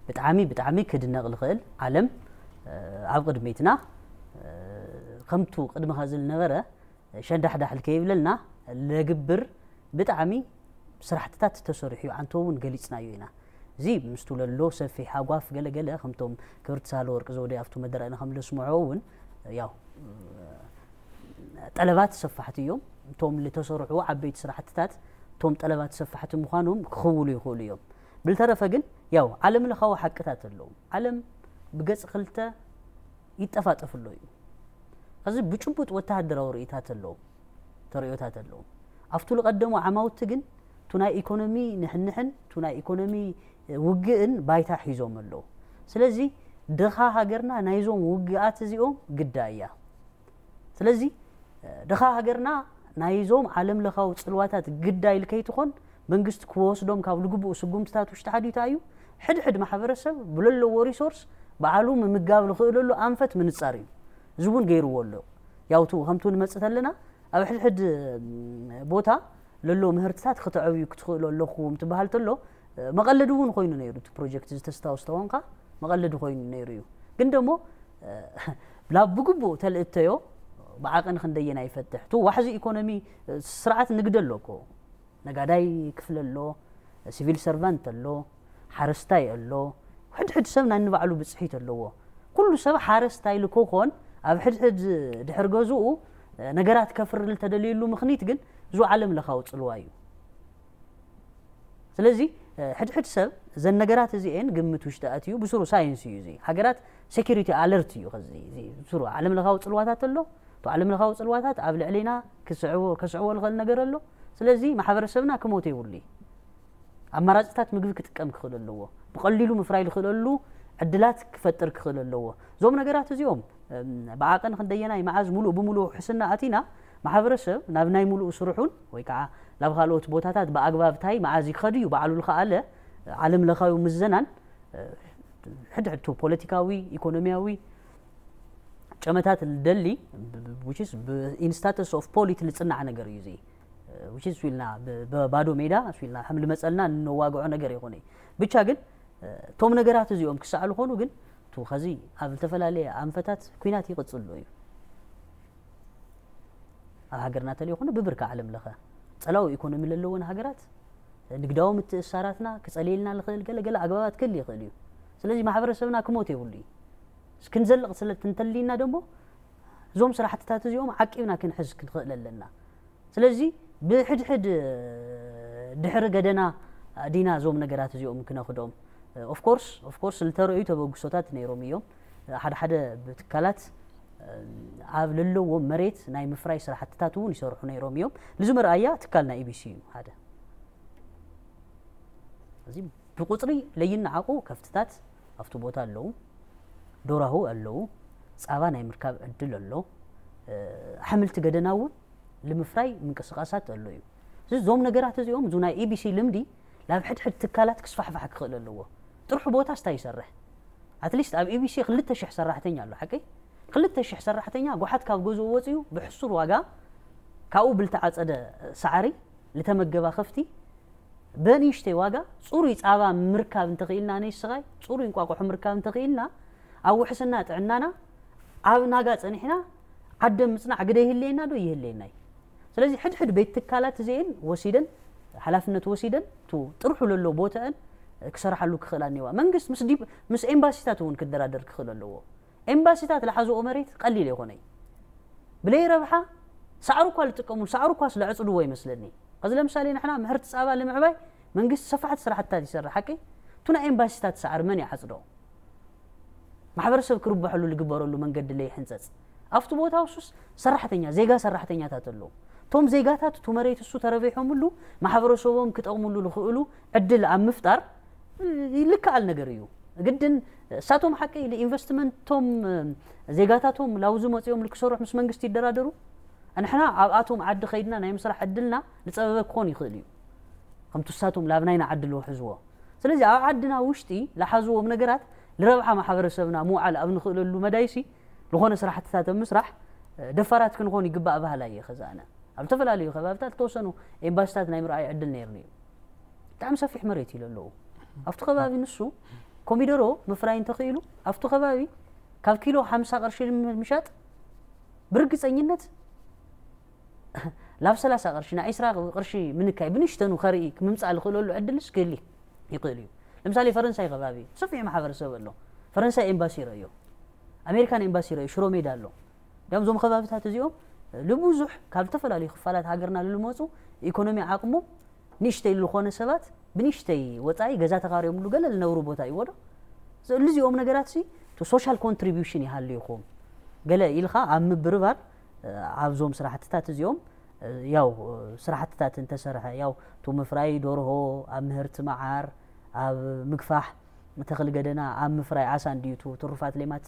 ብጣዕሚ ብጣዕሚ ክድነቕ ልኽእል ዓለም ኣብ ቅድሚትና ከምቱ ቅድሚ ኸዚ ልነበረ ሸንዳሕዳሕ ልከይብለልና ለግብር ብጣዕሚ ስራሕትታት ተሰሪሑ እዩ። ዓንቶ እውን ገሊፅናዮ ኢና። እዚ ምስቱ ለሎ ሰፊሕ ሃጓፍ ገለገለ ከምቶም ክብርቲ ሳህለ ወርቂ ዘውደ ኣብቱ መደረእና ከም ለስምዖ እውን ያው ጠለባት ሰፋሕቲ እዮም። እቶም ልተሰርሑ ዓበይቲ ስራሕትታት እቶም ጠለባት ሰፋሕቲ ምዃኖም ክኽውሉ ይኽእሉ እዮም። ብልተረፈ ግን ያው ዓለም ለኻዊ ሓቅታት ኣለዉ። ዓለም ብገጽ ክልተ ይጠፋጠፍ ኣሎ እዩ። ከዚ ብጭቡጥ ወተሃደራዊ ርእይታት ኣለዉ፣ ተርእዮታት ኣለዉ። ኣብቱ ልቐደሙ ዓማውቲ ግን ቱ ናይ ኢኮኖሚ ንሕንሕን ቱ ናይ ኢኮኖሚ ውግእን ባይታ ሒዞም ኣለዉ። ስለዚ ድኻ ሃገርና ናይዞም ውግኣት እዚኦም ግዳ እያ። ስለዚ ድኻ ሃገርና ናይዞም ዓለም ለኻዊ ጽልዋታት ግዳ ኢል ከይትኾን መንግስቲ ክወስዶም ካብ ልግብኡ ስጉምትታት ውሽጢ ሓዲታ እዩ። ሕድሕድ ማሕበረሰብ ብለለዎ ሪሶርስ በዓሉ ምምጋብ ልኽእለሉ ኣንፈት ምንጻር እዩ። እዚ እውን ገይርዎ ኣሎ። ያውቱ ከምቱ ንመጽእ ተለና ኣብ ሕድሕድ ቦታ ለሎ ምህርትታት ክተዕብዩ ክትኽእሉ ኣለኹም ትበሃል ተሎ መቐለዲ እውን ኮይኑ ነይሩ። እቲ ፕሮጀክት ዝተስታወስ ተኾንካ መቐለዲ ኮይኑ ነይሩ እዩ። ግን ደሞ ናብ ብግቡእ ተልእተዮ ብዓቐን ክንደየና ይፈትሕ። እቲ ዋሕዚ ኢኮኖሚ ስርዓት ንግዲ ኣሎ እኮ። ነጋዳይ ክፍሊ ኣሎ፣ ሲቪል ሰርቫንት ኣሎ፣ ሓረስታይ ኣሎ። ሕድሕድ ሰብ ናይ ንባዕሉ ብፅሒት ኣለዎ። ኩሉ ሰብ ሓረስታይ ልኮኾን ኣብ ሕድሕድ ድሕር ገዝኡ ነገራት ከፍሪ ልተደልየሉ ምኽኒት ግን እዙ ዓለም ለኻዊ ፅልዋ እዩ። ስለዚ ሕድሕድ ሰብ እዘን ነገራት እዚኤን ግምት ውሽጢ ኣትዩ ብስሩ ሳይንስ እዩ። እዚ ሃገራት ሴኪሪቲ ኣለርት እዩ። ከዚ ብስሩ ዓለም ለኻዊ ፅልዋታት ኣሎ። እቲ ዓለም ለኻዊ ፅልዋታት ኣብ ልዕሊና ክስዕዎ ልኽእል ነገር ኣሎ። ስለዚ ማሕበረሰብና ክሞት የብሉ። ኣማራፅታት ምግቢ ክጥቀም ክኽእል ኣለዎ። ብቐሊሉ ምፍራይ ዝኽእለሉ ዕድላት ክፈጥር ክኽእል ኣለዎ። እዞም ነገራት እዚኦም ብዓቐን ክንደየናይ መዓዝ ሙሉእ ብሙሉእ ውሕስና ኣቲና ማሕበረሰብ ናብ ናይ ሙሉእ ስርሑን ወይ ከዓ ናብ ካልኦት ቦታታት ብኣግባብ ታይ መዓዝ ይኸዱ እዩ ባዕሉ ዝኸኣለ ዓለም ለኻዊ ምዘናን ሕድሕድቱ ፖለቲካዊ ኢኮኖሚያዊ ጨመታት ልደሊ ኢንስታተስ ኦፍ ፖሊት ልፅናዕ ነገር እዩ። እዚ ስዊልና ባዶ ሜዳ ስዊልና ከም ልመፀልና እንዋግዖ ነገር ይኾነ። ብቻ ግን እቶም ነገራት እዚኦም ክሳዕ ዝኾኑ ግን ቱ ኸዚ ኣብ ዝተፈላለየ ኣንፈታት ኩናት ይቕፅል ኣሎ እዩ። ኣብ ሃገርና ተለይኮነ ብብርካ ዓለም ለኸ ፀላዊ ኢኮኖሚ ለለወን ሃገራት ንግዳዊ ምትእሳራትና ክፀልየልና ልኽእል ገለገለ ኣግባባት ክህል ይኽእል እዩ። ስለዚ ማሕበረሰብና ክሞት የብሉ እዩ። ክንዘልቕ ስለ እንተሊና ደሞ እዞም ስራሕትታት እዚኦም ዓቂብና ክንሕዝ ክንኽእል ኣለና። ስለዚ ብሕድሕድ ድሕሪ ገደና ዲና እዞም ነገራት እዚኦም ክነኽዶም። ኦፍኮርስ ኦፍኮርስ ልተረእዩ ተበግሶታት ነይሮም እዮም። ሓደ ሓደ ብትካላት ኣብ ለለዎም መሬት ናይ ምፍራይ ስራሕትታት እውን ይሰርሑ ነይሮም እዮም። ንዚ መርኣያ ትካል ናይ ኢቢሲ እዩ ሓደ። እዚ ብቁፅሪ ለይነዓቑ ከፍትታት ኣብቲ ቦታ ኣለዉ። ዶራሁ ኣለዉ። ፃባ ናይ ምርካብ ዕድል ኣሎ። ኣሕምልቲ ገደና እውን ልምፍራይ ምንቅስቃሳት ኣሎ እዩ። እዚ እዞም ነገራት እዚኦም እዙ ናይ ኢቢሲ ልምዲ ናብ ሕድሕድ ትካላት ክስፋሕፋሕ ክኽእል ኣለዎ። ጥርሑ ቦታ ስታይ ይሰርሕ። ኣትሊስት ኣብ ኢቢሲ ክልተ ሽሕ ሰራሕተኛ ኣሎ ሓቀይ። ክልተ ሽሕ ሰራሕተኛ ጓሓት ካብ ገዝኡ ወፅኡ ብሕሱር ዋጋ ካብኡ ብልተዓፀደ ሳዕሪ ልተመገባ ከፍቲ በንእሽተይ ዋጋ ፅሩይ ፃባ ምርካብ እንተኽኢልና ነይስኻይ ፅሩይ እንቋቑሖ ምርካብ እንተኽኢልና ኣብ ውሕስና ጥዕናና ኣብ ናጋ ፀኒሕና ዓደም ምፅናዕ ግደ ይህልየና ዶ ይህልየና እዩ። ስለዚ ሕድሕድ ቤት ትካላት እዚኤን ወሲደን ሓላፍነት ወሲደን ቱ ጥርሑ ለሎ ቦተአን ክሰርሓሉ ክኽእል ኣኒዋ። መንግስት ምስ ዲፕ ምስ ኤምባሲታት እውን ክደራደር ክኽእል ኣለዎ። ኤምባሲታት ለሓዝኦ መሬት ቀሊል የኾነይ። ብለይ ረብሓ ሳዕሩ እኳ ዝጥቀሙሉ፣ ሳዕሩ እኳ ስለዕጽድዎ ይመስለኒ። ከዚ ለምሳሌ ንሕና ምሕርቲ ጻባ ንምዕባይ መንግስቲ ሰፋሕቲ ስራሕትታት ይሰርሕ ሓቂ? እቱ ናይ ኤምባሲታት ሳዕሪ መን ይዓጽዶ? ማሕበረሰብ ክርበሐሉ ዝግበረሉ መንገዲ ለይሕንጸጽ። ኣብቲ ቦታ ውሱስ ሰራሕተኛ፣ ዜጋ ሰራሕተኛታት ኣለዉ። እቶም ዜጋታት እቱ መሬት እሱ ተረቢሖምሉ ማሕበረሰቦም ክጠቕምሉ ዝኽእሉ ዕድል ኣብ ምፍጣር ይልከኣል ነገር እዩ። ግድን እሳቶም ሓቂ ኢንቨስትመንቶም ዜጋታቶም ላውዚ መጺኦም ልክሰርሑ ምስ መንግስቲ ይደራደሩ። ንሕና ኣብኣቶም ዓዲ ከይድና ናይ ምስራሕ ዕድልና ዝጸበበ ክኾን ይኽእል እዩ። ከምቲ እሳቶም ላብ ናይና ዓዲ ልውሕዝዎ። ስለዚ ኣብ ዓድና ውሽጢ ለሓዝዎም ነገራት ልረብሓ ማሕበረሰብና ምውዓል ኣብ ንኽእለሉ መዳይሲ ዝኾነ ስራሕትታት ኣብ ምስራሕ ደፋራት ክንኾን ይግባእ ባህላ እየ። ከዛ ኣነ ኣብ ዝተፈላለዩ ከባብታት ዝተወሰኑ ኤምባሲታት ናይ ምርኣይ ዕድል ነይርኒ እዩ። ብጣዕሚ ሰፊሕ መሬት እዩ ኣለዎ። ኣብቲ ከባቢ ንሱ ኮሚደሮ ምፍራይ እንተኽኢሉ ኣብቲ ከባቢ ካብ ኪሎ ሓምሳ ቅርሺ ምሻጥ ብርግፀኝነት ላብ ሰላሳ ቅርሺ ና ዒስራ ቅርሺ ምንካይ ብንሽተኑ ከርኢ ምምፃእ ዝኽእለሉ ዕድልስ ክህሊ ይኽእል እዩ። ለምሳሌ ፈረንሳይ ከባቢ ሰፊሕ ማሕበረሰብ ኣሎ። ፈረንሳይ ኤምባሲ ረእዮ፣ ኣሜሪካን ኤምባሲ ረእዮ፣ ሽሮ ሜዳ ኣሎ። እንዲያውም እዞም ከባብታት እዚኦም ልብዙሕ ካብ ዝተፈላለዩ ክፋላት ሃገርና ልመፁ ኢኮኖሚ ዓቕሙ ንእሽተይ ዝኾነ ሰባት ብንእሽተይ ወፃኢ ገዛ ተኻርዮምሉ ገለ ዝነብሩ ቦታ እዩ ወዶ። እዚኦም ነገራት ሲ ሶሻል ኮንትሪቢሽን ይሃልዩኹም ገለ ኢልካ ኣብ ምብርባር ኣብዞም ስራሕትታት እዚኦም ያው ስራሕትታት እንተሰርሐ ያው ቱ ምፍራይ ዶርሆ ኣብ ምህርቲ መዓር ኣብ ምግፋሕ ተኽሊ ገደና ኣብ ምፍራይ ዓሳ እንድዩ ቱ ትሩፋት ሌማት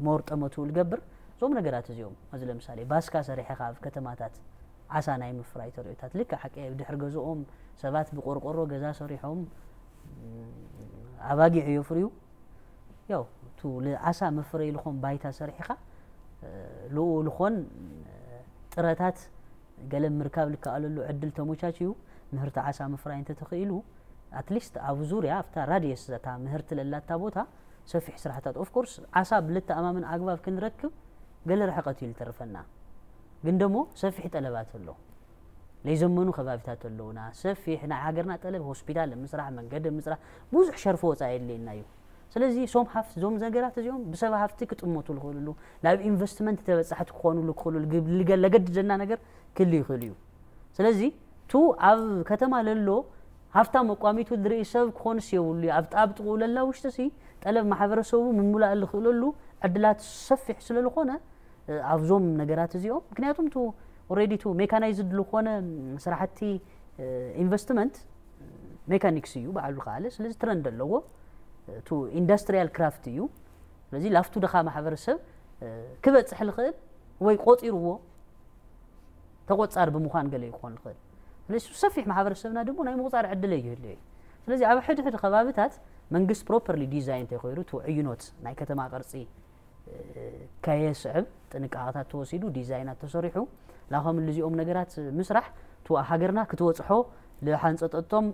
ሞር ጠመቱ ልገብር። እዞም ነገራት እዚኦም እዚ ለምሳሌ ባስካ ሰሪሐኻ ኣብ ከተማታት ዓሳ ናይ ምፍራይ ተርእዮታት ልክዕ ሓቂ ድሕሪ ገዝኦም ሰባት ብቆርቆሮ ገዛ ሰሪሖም ኣባጊዕ የፍርዩ። ያው ቱ ዓሳ መፍረይ ልኾን ባይታ ሰሪሕኻ ልኡ ልኾን ጥረታት ገለ ምርካብ ልከኣለሉ ዕድል ተሞቻችዩ ምህርቲ ዓሳ ምፍራይ እንተተኽኢሉ ኣትሊስት ኣብ ዙርያ ኣብታ ራድየስ ዘታ ምህርቲ ለላታ ቦታ ሰፊሕ ስራሕታት ኦፍኮርስ ዓሳ ብልተኣማምን ኣግባብ ክንረክብ ገለ ርሕቀት እዩ ልተርፈና። ግን ደሞ ሰፊሕ ጠለባት ኣሎ። ለይዘመኑ ከባቢታት ኣለዉና። ሰፊሕ ናይ ሃገርና ጠለብ ሆስፒታል ምስራሕ፣ መንገዲ ምስራሕ ብዙሕ ሸርፎ ወፃኢ የድልየና እዩ። ስለዚ ሶም ሃፍት ዞም ነገራት እዚኦም ብሰብ ሃፍቲ ክጥመቱ ዝኽእልሉ ናብ ኢንቨስትመንት ተበፃሕቲ ክኾኑሉ ክኽእሉ ለገድደና ነገር ክህሉ ይኽእል እዩ። ስለዚ ቱ ኣብ ከተማ ለሎ ሃፍታም ኣቋሚቱ ዝርኢ ሰብ ክኾንስ የብሉ ኣብ ጣብ ጥቕኡ ለላ ውሽጥሲ ጠለብ ማሕበረሰቡ ምሙላእ ዝኽእለሉ ዕድላት ሰፊሕ ስለ ዝኾነ ኣብዞም ነገራት እዚኦም ምክንያቱም ቱ ኦሬዲ ቱ ሜካናይዝድ ዝኾነ ስራሕቲ ኢንቨስትመንት ሜካኒክስ እዩ በዓሉ ከኣለ ስለዚ ትረንድ ኣለዎ ቱ ኢንዱስትሪያል ክራፍት እዩ ስለዚ ላፍቱ ድኻ ማሕበረሰብ ክበፅሕ ልኽእል ወይ ቆፂርዎ ተቆፃሪ ብምዃን ገለ ይኾን ይኽእል ስለዚ ሰፊሕ ማሕበረሰብና ድማ ናይ ምቁፃር ዕድለ ይህልዮ እዩ ስለዚ ኣብ ሕድሕድ ከባብታት መንግስት ፕሮፐርሊ ዲዛይን እንተይኮይሩ ቱ ዕዩኖት ናይ ከተማ ቅርፂ ከየስዕብ ጥንቃቐታት ተወሲዱ ዲዛይናት ተሰሪሑ ላኸም ልዚኦም ነገራት ምስራሕ ቱ ሃገርና ክትወፅሖ ልሓንፀጠቶም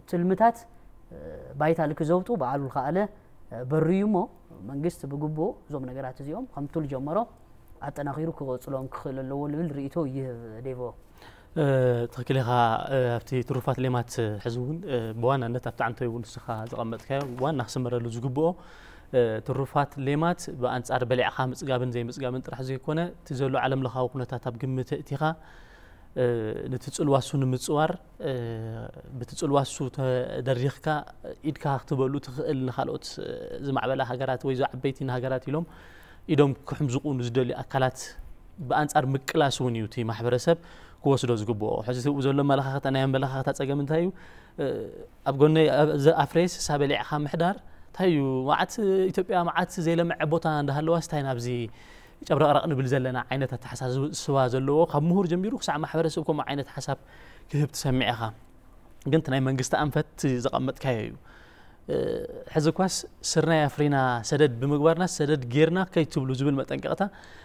ትልምታት ባይታ ልክዘውጡ በዓሉ ዝኸኣለ በርዩ እሞ መንግስት ብግቡእ እዞም ነገራት እዚኦም ከምቱ ልጀመሮ ኣጠናኺሩ ክቐፅሎም ክኽእል ኣለዎ ልብል ርእቶ ይህብ ዴቮ። ትኽክል ኢኻ። ኣብቲ ትሩፋት ሌማት ሕዚ እውን ብዋናነት ኣብቲ ዓንተይ እውን ንስኻ ዘቐመጥካዮ ዋና ክስመረሉ ዝግብኦ ትሩፋት ሌማት ብኣንጻር በሊዕኻ ምጽጋብን ዘይምጽጋብን ጥራሕ ዘይኮነ እቲ ዘሎ ዓለም ለኻዊ ኩነታት ኣብ ግምት እቲኻ ነቲ ጽልዋሱ ንምጽዋር ብቲ ጽልዋሱ ተደሪኽካ ኢድካ ክትበሉ ትኽእል ንካልኦት ዝማዕበላ ሃገራት ወይ ዝዓበይቲ ሃገራት ኢሎም ኢዶም ክሕምዝቑ ንዝደልዩ ኣካላት ብኣንጻር ምቅላስ እውን እዩ እቲ ማሕበረሰብ ክወስዶ ዝግብኦ። ሕዚ ትብኡ ዘሎ ኣመለኻኽታ ናይ ኣመለኻኽታ ጸገም እንታይ እዩ? ኣብ ጎነይ እዚ ኣፍሬስ ሳበሊዕኻ ምሕዳር እንታይ እዩ? መዓት ኢትዮጵያ መዓት ዘይለምዐ ቦታ እንዳሃለዋስ እንታይ ናብዚ ጨብረቕረቕ ንብል ዘለና ዓይነት ኣተሓሳስባ ዘለዎ ካብ ምሁር ጀሚሩ ክሳዕ ማሕበረሰብ ከምኡ ዓይነት ሓሳብ ክህብ ትሰምዕ ኢኻ። ግን እቲ ናይ መንግስቲ ኣንፈት ዘቐመጥካዮ እዩ። ሕዚ ኳስ ስርናይ ኣፍሪና ሰደድ ብምግባርና ሰደድ ጌርና ከይትብሉ ዝብል መጠንቀቕታ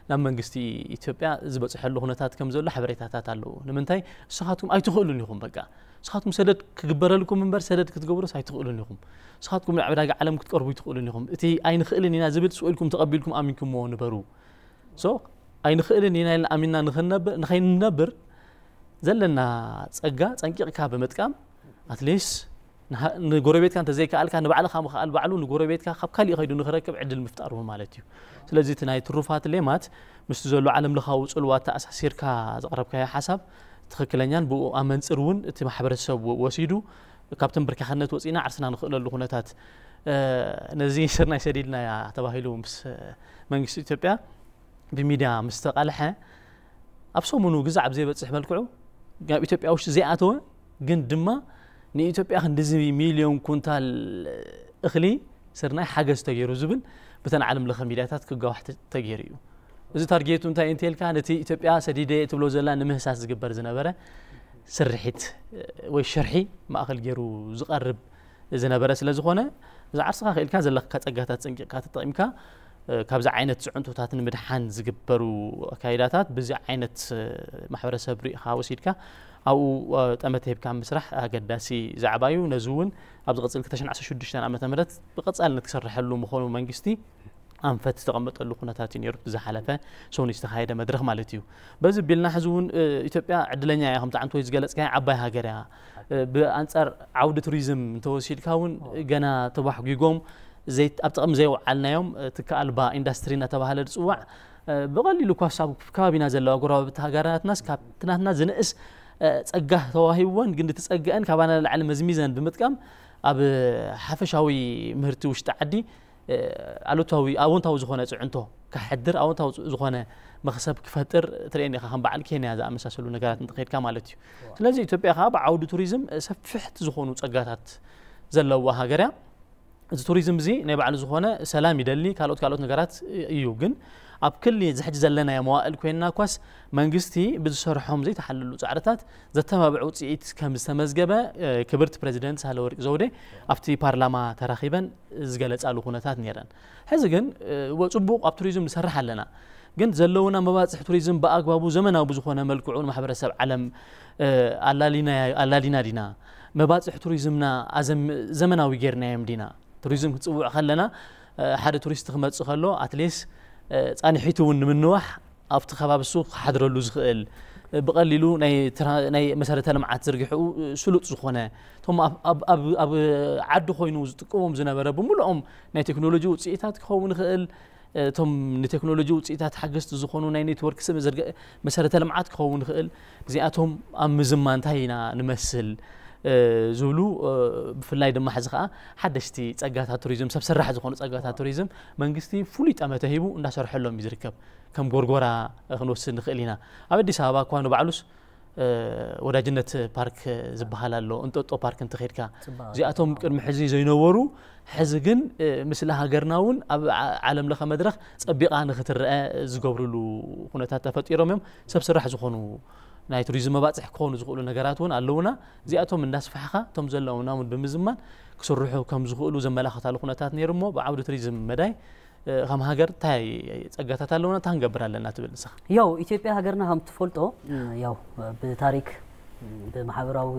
ናብ መንግስቲ ኢትዮጵያ ዝበፅሐሉ ኩነታት ከም ዘሎ ሓበሬታታት ኣለዉ። ንምንታይ ንስኻትኩም ኣይትኽእሉን ኢኹም በቃ ንስኻትኩም ሰደድ ክግበረልኩም እምበር ሰደድ ክትገብሩስ ኣይትኽእሉን ኢኹም። ንስኻትኩም ናብ ዕዳጋ ዓለም ክትቀርቡ ኣይትኽእሉን ኢኹም። እቲ ኣይንኽእልን ኢና ዝብል ስቕ ኢልኩም ተቐቢልኩም ኣሚንኩምዎ ንበሩ። ሶ ኣይንኽእልን ኢና ኢልና ኣሚንና ንኽንነብር ንኸይንነብር ዘለና ጸጋ ጸንቂቕካ ብምጥቃም ኣትሊስት ንሃ- ንጎረቤትካ እንተዘይከኣልካ ንባዕልኻ ምኽኣል ባዕሉ ንጎረቤትካ ካብ ካሊእ ከይዱ ንክረክብ ዕድል ምፍጣር እውን ማለት እዩ። ስለዚ እቲ ናይ ትሩፋት ሌማት ምስቲ ዘሎ ዓለም ለኻዊ ፅልዋ ተኣሳሲርካ ዘቕረብካዮ ሓሳብ ትኽክለኛን ብኡ ኣመንፅር እውን እቲ ማሕበረሰብ ወ- ወሲዱ ካብቶም ብርካኽነት ወፂና ዓርስና ንኽእለሉ ኩነታት እ፣ ነዚ ስርናይ ሰዲድናያ ተባሂሉ ምስ መንግስቲ ኢትዮጵያ ብሚድያ ምስ ተቓልሐ ኣብ ሰሙኑ ግዛዕ ኣብ ዘይበፅሕ መልክዑ ናብ ኢትዮጵያ ውሽጢ ዘይኣተወ ግን ድማ ንኢትዮጵያ ክንድዚ ሚልዮን ኩንታል እኽሊ ስርናይ ሓገዝ ተገይሩ ዝብል ብተን ዓለም ለኸ ሚድያታት ክጋዋሕ ተ- ተገይሩ እዩ። እዚ ታርጌቱ እንታይ እንተልካ ነቲ ኢትዮጵያ ሰዲደ ትብሎ ዘላ ንምህሳስ ዝግበር ዝነበረ ስርሒት ወይ ሽርሒ ማእኸል ገይሩ ዝቐርብ ዝነበረ ስለ ዝኾነ እዛ ዓርስኻ ክኢልካ ዘለካ ጸጋታት ጸንቂቕካ ተጠቒምካ ካብዚ ዓይነት ፅዕንቶታት ንምድሓን ዝግበሩ ኣካይዳታት ብዚ ዓይነት ማሕበረሰብ ርኢኻ ወሲድካ ኣብኡ ጠመተ ሂብካ ምስራሕ ኣገዳሲ ዛዕባ እዩ። ነዚ እውን ኣብዚ ቅፅል ክልተ ሽሕን ዓሰርተ ሽዱሽተን ዓመተ ምህረት ብቐፃልነት ክሰርሐሉ ምዃኑ መንግስቲ ኣንፈት ዝተቐመጠሉ ኩነታት እዩ ነይሩ። ብዝሓለፈ ሰሙን ዝተኻየደ መድረኽ ማለት እዩ። በዚ ቢልና ሕዚ እውን ኢትዮጵያ ዕድለኛ እያ። ከምቲ ዓንተወይ ዝገለፅካዮ ዓባይ ሃገር እያ። ብኣንፃር ዓውዲ ቱሪዝም እንተወሲድካ እውን ገና ተባሕጒጎም ኣብ ጥቕሚ ዘይወዓልናዮም ትካል ኣልባ ኢንዳስትሪ እናተባህለ ዝፅዋዕ ብቐሊሉ እኳ ኣብ ከባቢና ዘለዋ ጎረባብቲ ሃገራትናስ ካብቲ ናትና ዝንእስ ፀጋ ተዋሂብወን ግን እቲ ፀገአን ካባና ንላዕሊ መዝሚዘን ብምጥቃም ኣብ ሓፈሻዊ ምህርቲ ውሽጢ ዓዲ ኣሉታዊ ኣወንታዊ ዝኾነ ፅዕንቶ ከሕድር ኣወንታዊ ዝኾነ መኽሰብ ክፈጥር ትርእየኒ ኢኻ። ከም በዓል ኬንያ ዝኣመሳሰሉ ነገራት እንተኸድካ ማለት እዩ። ስለዚ ኢትዮጵያ ከዓ ብዓውዲ ቱሪዝም ሰፍሕቲ ዝኾኑ ፀጋታት ዘለዋ ሃገር እያ። እዚ ቱሪዝም እዚ ናይ ባዕሉ ዝኾነ ሰላም ይደሊ ካልኦት ካልኦት ነገራት እዩ። ግን ኣብ ክሊ ዝሕጂ ዘለናዮ መዋእል ኮይንና እኳስ መንግስቲ ብዝሰርሖም ዘይተሓለሉ ፃዕርታት ዘተባብዕ ውፅኢት ከም ዝተመዝገበ ክብርቲ ፕሬዚደንት ሳህለወርቅ ዘውዴ ኣብቲ ፓርላማ ተራኺበን ዝገለፃሉ ኩነታት ነይረን። ሕዚ ግን ጽቡቕ ኣብ ቱሪዝም ንሰርሕ ኣለና። ግን ዘለውና መባፅሕ ቱሪዝም ብኣግባቡ ዘመናዊ ብዝኾነ መልክዑ ንማሕበረሰብ ዓለም ኣላሊና ዲና? መባፅሕ ቱሪዝምና ዘመናዊ ጌርናዮም ዲና? ቱሪዝም ክፅውዕ ከለና ሓደ ቱሪስት ክመፅእ ከሎ ኣትሌስ ፃንሒቱ እውን ንምንዋሕ ኣብቲ ከባቢ እሱ ክሓድረሉ ዝኽእል ብቐሊሉ ናይ መሰረተ ልምዓት ዝርግሕኡ ስሉጥ ዝኾነ እቶም ኣብ ዓዲ ኮይኑ ዝጥቀሞም ዝነበረ ብምልኦም ናይ ቴክኖሎጂ ውፅኢታት ክኸውን ይኽእል። እቶም ንቴክኖሎጂ ውፅኢታት ሓገዝቲ ዝኾኑ ናይ ኔትወርክ መሰረተ ልምዓት ክኸውን ይኽእል። እዚኣቶም ኣብ ምዝማ እንታይ ኢና ንመስል ዝብሉ ብፍላይ ድማ ሕዚ ከዓ ሓደሽቲ ፀጋታት ቱሪዝም ሰብ ሰራሕ ዝኾኑ ፀጋታት ቱሪዝም መንግስቲ ፍሉይ ጠመተ ሂቡ እንዳሰርሐሎም እዩ ዝርከብ። ከም ጎርጎራ ክንወስድ ንኽእል ኢና። ኣብ ኣዲስ ኣበባ እኳ ንባዕሉስ ወዳጅነት ፓርክ ዝበሃል ኣሎ፣ እንጦጦ ፓርክ እንተኸድካ እዚኣቶም ቅድሚ ሕዚ ዘይነበሩ ሕዚ ግን ምስሊ ሃገርና እውን ኣብ ዓለም ለኸ መድረኽ ፀቢቓ ንክትረአ ዝገብርሉ ኩነታት ተፈጢሮም እዮም። ሰብ ስራሕ ዝኾኑ ናይ ቱሪዝም መባፅሒ ክኾኑ ዝኽእሉ ነገራት እውን ኣለውና። እዚኣቶም እንዳስፋሕኻ እቶም ዘለውና እውን ብምዝማን ክስርሑ ከም ዝኽእሉ ዘመላኽታሉ ኩነታት ነይሩ እሞ ብዓውዲ ቱሪዝም መዳይ ከም ሃገር እንታይ ፀጋታት ኣለውና እንታይ ክንገብር ኣለና ትብል ንስኻ? ያው ኢትዮጵያ ሃገርና ከም ትፈልጦ ያው ብታሪክ ብማሕበራዊ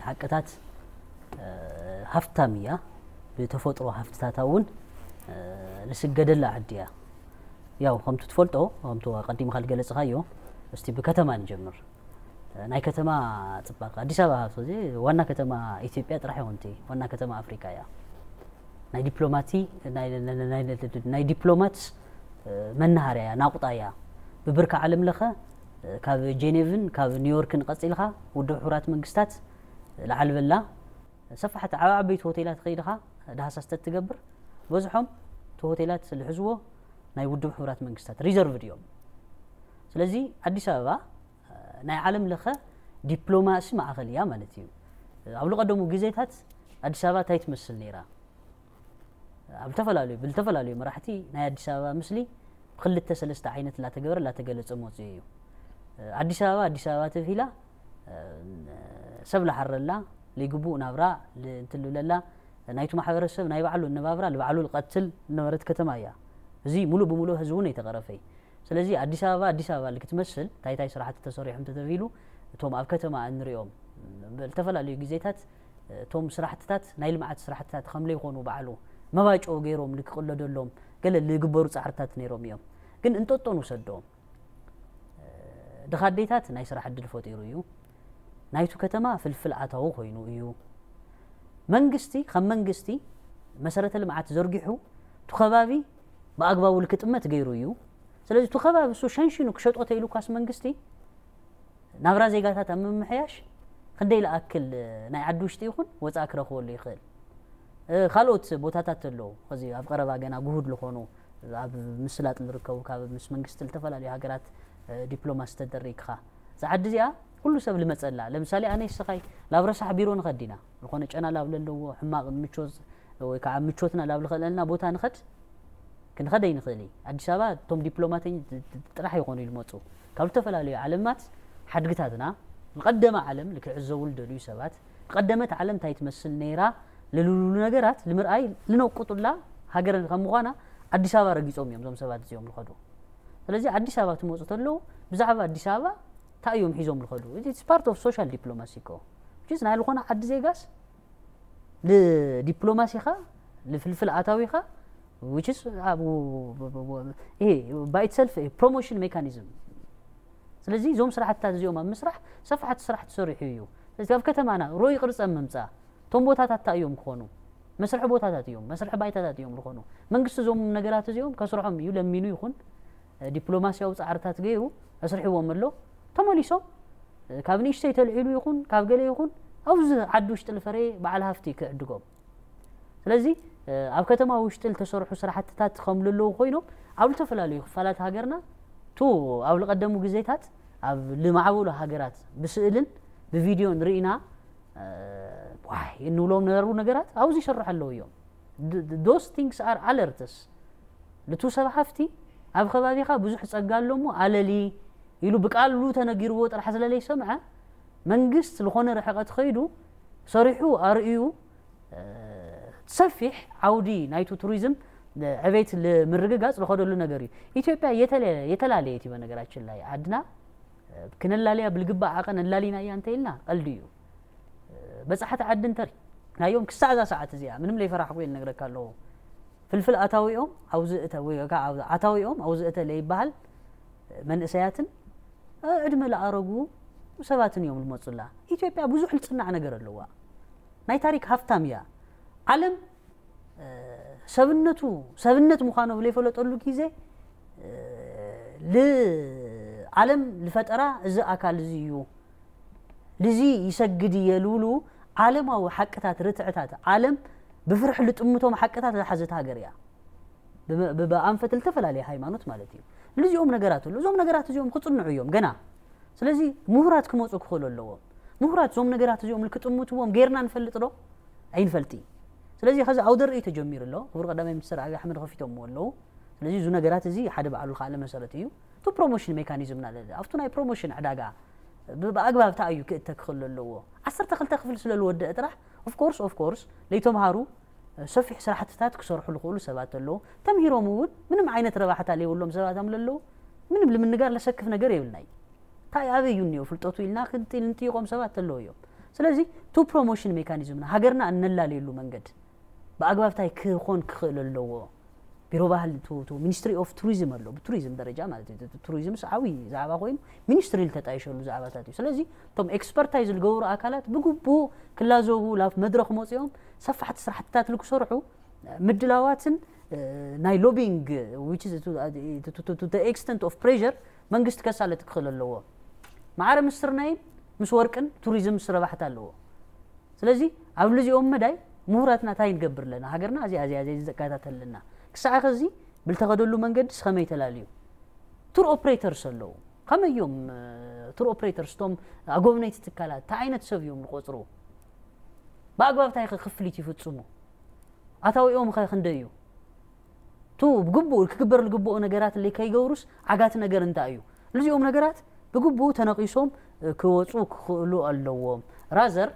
ሓቅታት ሃፍታም እያ። ብተፈጥሮ ሃፍትታታ እውን ንስገደላ ዓዲ እያ። ያው ከምቲ ትፈልጦ ከምቲ ቀዲምካ ዝገለፅካዮ እስቲ ብከተማ ንጀምር። ናይ ከተማ ፅባቐ ኣዲስ ኣበባ ሃብቶ እዚ ዋና ከተማ ኢትዮጵያ ጥራሕ ይኹንቲ ዋና ከተማ ኣፍሪካ እያ። ናይ ዲፕሎማቲ ናይ ዲፕሎማት መናሃርያ እያ ናቑጣ እያ። ብብርካ ዓለም ለኸ ካብ ጄኔቭን ካብ ኒውዮርክን ቀፂልካ ውድብ ሕቡራት መንግስታት ላዓል በላ ሰፋሕቲ ዓበ ዓበይቲ ሆቴላት ከይድኻ ዳህሳስ ተትገብር በዝሖም እቲ ሆቴላት ዝሕዝዎ ናይ ውድብ ሕቡራት መንግስታት ሪዘርቭድ እዮም። ስለዚ ኣዲስ ኣበባ ናይ ዓለም ለኸ ዲፕሎማሲ ማእኸል እያ ማለት እዩ። ኣብ ዝቐደሙ ግዜታት ኣዲስ ኣበባ እንታይ ትመስል ነይራ? ኣብ ዝተፈላለዩ ብዝተፈላለዩ መራሕቲ ናይ ኣዲስ ኣበባ ምስሊ ብክልተ ሰለስተ ዓይነት ላተገበረ ላተገለፀ መፅኡ እዩ። ኣዲስ ኣበባ ኣዲስ ኣበባ ተብሂላ ሰብ ላሓረላ ልግቡእ ናብራ እንትልብለላ ናይቱ ማሕበረሰብ ናይ ባዕሉ እነባብራ ልባዕሉ ልቀትል ነበረት ከተማ እያ። እዚ ሙሉእ ብሙሉእ ህዝቡ እውን ኣይተቐረፈይ። ስለዚ ኣዲስ ኣበባ ኣዲስ ኣበባ ልክትመስል እንታይ እንታይ ስራሕቲ ተሰሪሖም ተተብሂሉ እቶም ኣብ ከተማ እንሪኦም ዝተፈላለዩ ግዜታት እቶም ስራሕትታት ናይ ልምዓት ስራሕትታት ከም ለይኮኑ ባዕሉ መባጭኦ ገይሮም ልክቕለደሎም ገለ ልግበሩ ፃዕርታት ነይሮም እዮም። ግን እንጠጦ ንውሰዶ። ድኻ ኣዴታት ናይ ስራሕ ዕድል ፈጢሩ እዩ። ናይቱ ከተማ ፍልፍል ኣታዊ ኮይኑ እዩ። መንግስቲ ከም መንግስቲ መሰረተ ልምዓት ዘርጊሑ እቲ ከባቢ ብኣግባቡ ልክጥመት ገይሩ እዩ። ስለዚ እቲ ከባቢ እሱ ሸንሽኑ ክሸጦ ተኢሉ ኳስ መንግስቲ ናብራ ዜጋታት ኣብ ምምሕያሽ ክንደይ ልኣክል ናይ ዓዲ ውሽጢ ይኹን ወፃኢ ክረኽበሉ ይኽእል። ካልኦት ቦታታት ኣለዉ። እዚ ኣብ ቀረባ ገና ግሁድ ዝኾኑ ኣብ ምስላጥ ዝርከቡ ካብ ምስ መንግስቲ ዝተፈላለዩ ሃገራት ዲፕሎማሲ ተደሪግካ እዛ ዓዲ እዚኣ ኩሉ ሰብ ልመፀላ። ለምሳሌ ኣነ ይስኻይ ላብ ረሳሕ ቢሮ ንኸድ ኢና ዝኾነ ጨና ላብ ለለዎ ሕማቕ ምቾት ወይ ከዓ ምቾትና ላብ ልኽእለልና ቦታ ንኸድ ክንኸደ ይንኽእል እዩ። ኣዲስ ኣበባ እቶም ዲፕሎማተኝ ጥራሕ ይኾኑ ይልመፁ ካብ ዝተፈላለዩ ዓለማት ሓድግታትና ንቐደመ ዓለም ልክዕዘቡ ልደልዩ ሰባት ቀደመት ዓለም እንታይ ትመስል ነይራ ልልሉ ነገራት ንምርኣይ ልነቁጡላ ሃገር ከም ምዃና ኣዲስ ኣበባ ረጊፆም እዮም እዞም ሰባት እዚኦም ዝኸዱ። ስለዚ ኣዲስ ኣበባ ትመፁ ተለዉ ብዛዕባ ኣዲስ ኣበባ እንታይ እዮም ሒዞም ዝኸዱ? It's part of social diplomacy እኮ። Which is ናይ ዝኾነ ዓዲ ዜጋስ ንዲፕሎማሲኻ ንፍልፍል ኣታዊኻ which is ይሄ by itself promotion mechanism። ስለዚ እዞም ስራሕትታት እዚኦም ኣብ ምስራሕ ሰፋሕቲ ስራሕ ተሰሪሑ እዩ። ስለዚ ኣብ ከተማና ሮይ ቅርፀ ምምፃእ እቶም ቦታታት እንታይ እዮም ክኾኑ? መስርሒ ቦታታት እዮም፣ መስርሒ ባይታታት እዮም ዝኾኑ። መንግስቲ እዞም ነገራት እዚኦም ከስርሖም እዩ ለሚኑ ይኹን ዲፕሎማሲያዊ ፃዕርታት ገይሩ ኣስርሕዎም ኣሎ። ተመሊሶም ካብ ንእሽተይ ተልዒሉ ይኹን ካብ ገለ ይኹን ኣብዚ ዓዲ ውሽጢ ልፈረየ በዓል ሃፍቲ ክዕድጎም። ስለዚ ኣብ ከተማ ውሽጢ ልተሰርሑ ስራሕትታት ከም ልለዉ ኮይኖም ኣብ ዝተፈላለዩ ክፋላት ሃገርና ቱ ኣብ ልቀደሙ ግዜታት ኣብ ልማዕበሉ ሃገራት ብስእልን ብቪድዮን ርኢና ዋይ እንብሎም ነበሩ ነገራት ኣብዚ ይሰርሑ ኣለዉ እዮም። Those things are alerts። ልቱ ሰብ ሃፍቲ ኣብ ከባቢኻ ብዙሕ ጸጋ ኣሎ እሞ ኣለሊ ኢሉ ብቃሉ ተነጊርዎ ጥራሕ ስለለይሰምዐ መንግስት ዝኾነ ርሕቐት ኸይዱ ሰሪሑ ኣርእዩ ሰፊሕ ዓውዲ ናይቱ ቱሪዝም ዕቤት ንምርግጋጽ ዝኸደሉ ነገር እዩ። ኢትዮጵያ የተላለየት እዩ በነገራችን ላይ ዓድና ክነላልያ ብልግባእ ዓቐን ኣላሊና እያ እንተኢልና ቀልዲ እዩ። በጻሕቲ ዓዲ እንተር ናዮም ክሳዕ እዛ ሰዓት እዚኣ ምንም ለይፈራሕኩ እየ ዝነግረካ ኣለኹ። ፍልፍል ኣታዊኦም ኣብዚ እተ ወይ ከዓ ኣብዚ ኣታዊኦም ኣብዚ እተ ለይበሃል መንእሰያትን ዕድመ ለኣረጉ ሰባትን እዮም ዝመፁላ። ኢትዮጵያ ብዙሕ ልፅናዕ ነገር ኣለዋ። ናይ ታሪክ ሃፍታም እያ። ዓለም ሰብነቱ ሰብነት ምዃኑ ኣብ ለይፈለጠሉ ግዜ ልዓለም ልፈጠራ እዚ ኣካል እዚ እዩ ልዚ ይሰግድ እየ ልብሉ ዓለማዊ ሓቅታት ርትዕታት ዓለም ብፍርሒ ልጥምቶም ሓቅታት ዝሓዘት ሃገር እያ። ብኣንፈት ልተፈላለየ ሃይማኖት ማለት እዩ። ልዚኦም ነገራት ኣሎ እዞም ነገራት እዚኦም ክፅንዑ እዮም ገና። ስለዚ ምሁራት ክመፁ ክኽእሉ ኣለዎም። ምሁራት እዞም ነገራት እዚኦም ልክጥምትዎም ጌርና ንፈልጥ ዶ? ኣይንፈልጥ። ስለዚ ከዚ ኣውደ ርእይ ተጀሚሩ ኣሎ። ክቡር ቀዳማይ ሚኒስትር ኣብይ ኣሕመድ ከፊቶምዎ ኣለዉ። ስለዚ እዚ ነገራት እዚ ሓደ ባዕሉ ካልእ መሰረት እዩ። እቲ ፕሮሞሽን ሜካኒዝም ና ኣብቲ ናይ ፕሮሞሽን ዕዳጋ ብኣግባብ እንታይ እዩ ክእተ ክኽእል ኣለዎ። ዓሰርተ ክልተ ክፍሊ ስለ ዝወደአ ጥራሕ of course of course ለይተምሃሩ ሰፊሕ ስራሕትታት ክሰርሑ ዝኽእሉ ሰባት ኣለዉ። ተምሂሮም እውን ምንም ዓይነት ረባሕታ ለይብሎም ሰባት ኣም ለለዉ ምንም ልምንጋር ለሰክፍ ነገር የብልናይ። እንታይ ኣበይ እዩ እኒኦ ፍልጠቱ ኢልና ክንጥይቆም ሰባት ኣለዉ እዮም። ስለዚ ቱ ፕሮሞሽን ሜካኒዝምና ሃገርና እነላለየሉ መንገድ ብኣግባብ እንታይ ክኾን ክኽእል ኣለዎ? ቢሮ ባህል ሚኒስትሪ ኦፍ ቱሪዝም ኣሎ ብቱሪዝም ደረጃ ማለት እዩ። ቱሪዝም ዓብይ ዛዕባ ኮይኑ ሚኒስትሪ ልተጣይሸሉ ዛዕባታት እዩ። ስለዚ እቶም ኤክስፐርታይዝ ዝገብሩ ኣካላት ብግቡእ ክላዘቡ ላፍ መድረክ መፅኦም ሰፋሕቲ ስራሕትታት ልክሰርሑ ምድላዋትን ናይ ሎቢንግ extent of pressure መንግስቲ ከሳለጥ ክኽእል ኣለዎ። ማዕረ ምስርናይን ምስ ወርቅን ቱሪዝም ምስ ረባሕቲ ኣለዎ። ስለዚ ኣብ ልዚኦም መዳይ ምሁራትና እንታይ ንገብር ኣለና? ሃገርና እዚኣ እዚኣ እዚኣ ዘቃታት ኣለና። ክሳዕ ከዚ ብልተኸደሉ መንገዲ ስኸመይ ተላልዩ ቱር ኦፕሬተርስ ኣለዉ። ከመይ እዮም ቱር ኦፕሬተርስ እቶም ኣጎብነይቲ ትካላት እንታይ ዓይነት ሰብ እዮም ዝቆፅሩ? ብኣግባብ እንታይ ክፍሊት ይፍፅሙ? ኣታዊኦም ኸ ክንደይ እዩ? ቱ ብግቡእ ክግበር ዝግብኦ ነገራት ለይ ከይገብሩስ ዓጋቲ ነገር እንታይ እዩ? ልዚኦም ነገራት ብግቡእ ተነቒሶም ክወፁ ክኽእሉ ኣለዎም። ራዘር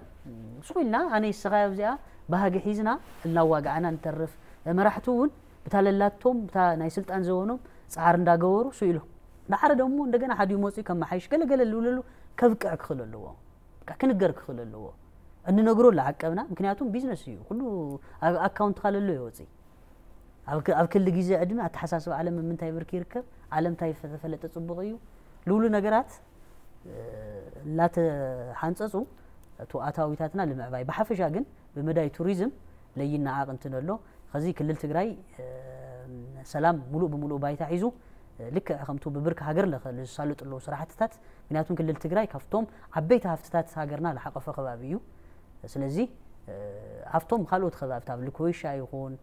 ስኹ ኢልና ኣነ ይስኻዮ ኣብዚኣ ባህጊ ሒዝና እናዋጋዕና ንተርፍ። መራሕቲ እውን ብታ ለላቶም ብታ ናይ ስልጣን ዘበኖም ፃዕር እንዳገበሩ ስኢሎም ዳሓረ ደሞ እንደገና ሓዲኡ መፅኡ ከመሓይሽ ገለገለ ልብልሉ ከብቅዕ ክኽእል ኣለዎ። ክንገር ክኽእል ኣለዎ። እንነግሮ ለዓቀብና ምክንያቱም ቢዝነስ እዩ። ኩሉ ኣካውንትካ ለሎ ይወፅእ። ኣብ ክሊ ግዜ ዕድመ ኣተሓሳስባ ዓለም ምንታይ ብርኪ ይርከብ? ዓለም እንታይ ተፈለጠ ፅቡቕ እዩ? ልብሉ ነገራት ላተሓንፀፁ እቱ ኣታዊታትና ልምዕባይ ብሓፈሻ ግን ብመዳይ ቱሪዝም ለይነዓቕ እንትነሎ ኸዚ ክልል ትግራይ ሰላም ሙሉእ ብሙሉእ ባይታ ሒዙ ልክዕ ከምቱ ብብርኪ ሃገር ለኸ ዝሳለጡ ኣለዉ ስራሕትታት ምክንያቱም ክልል ትግራይ ካብቶም ዓበይቲ ሃፍትታት ሃገርና ዝሓቐፈ ከባቢ እዩ። ስለዚ ኣብቶም ካልኦት ከባብታት ልኮይሻ ይኹን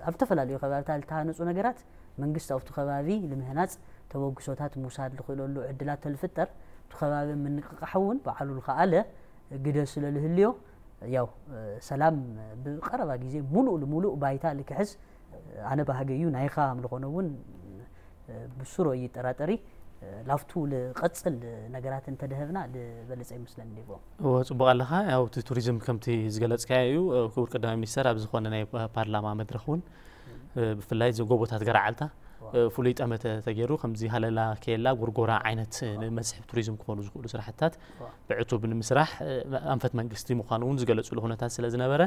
ኣብ ዝተፈላለዩ ከባብታት ዝተሃነፁ ነገራት መንግስቲ ኣብቲ ከባቢ ልምህናፅ ተበግሶታት ምውሳድ ዝኽእለሉ ዕድላት ተልፍጠር እቲ ከባቢ ምንቅቃሕ እውን በዓሉ ዝኸኣለ ግደ ስለ ዝህልዮ ያው ሰላም ብቀረባ ግዜ ሙሉእ ልሙሉእ ባይታ ልክሕዝ ኣነ ባህገ እዩ ናይኻ ምልኾነ እውን ብሱሮ ይጠራጠሪ ላፍቱ ልቐፅል ነገራት እንተደህብና ልበለፀ ይመስለኒ ዲቦ። እዎ ጽቡቕ ኣለኻ። ያው እቲ ቱሪዝም ከምቲ ዝገለጽካዮ እዩ። ክቡር ቀዳማይ ሚኒስተር ኣብ ዝኾነ ናይ ፓርላማ መድረኽ እውን ብፍላይ እዚ ጎቦታት ገራዓልታ ፍሉይ ጠመተ ተገይሩ ከምዚ ሃለላ ኬላ ጎርጎራ ዓይነት ንመስሕብ ቱሪዝም ክኾኑ ዝኽእሉ ስራሕትታት ብዕቱብ ንምስራሕ ኣንፈት መንግስቲ ምዃኑ እውን ዝገለፅሉ ኩነታት ስለ ዝነበረ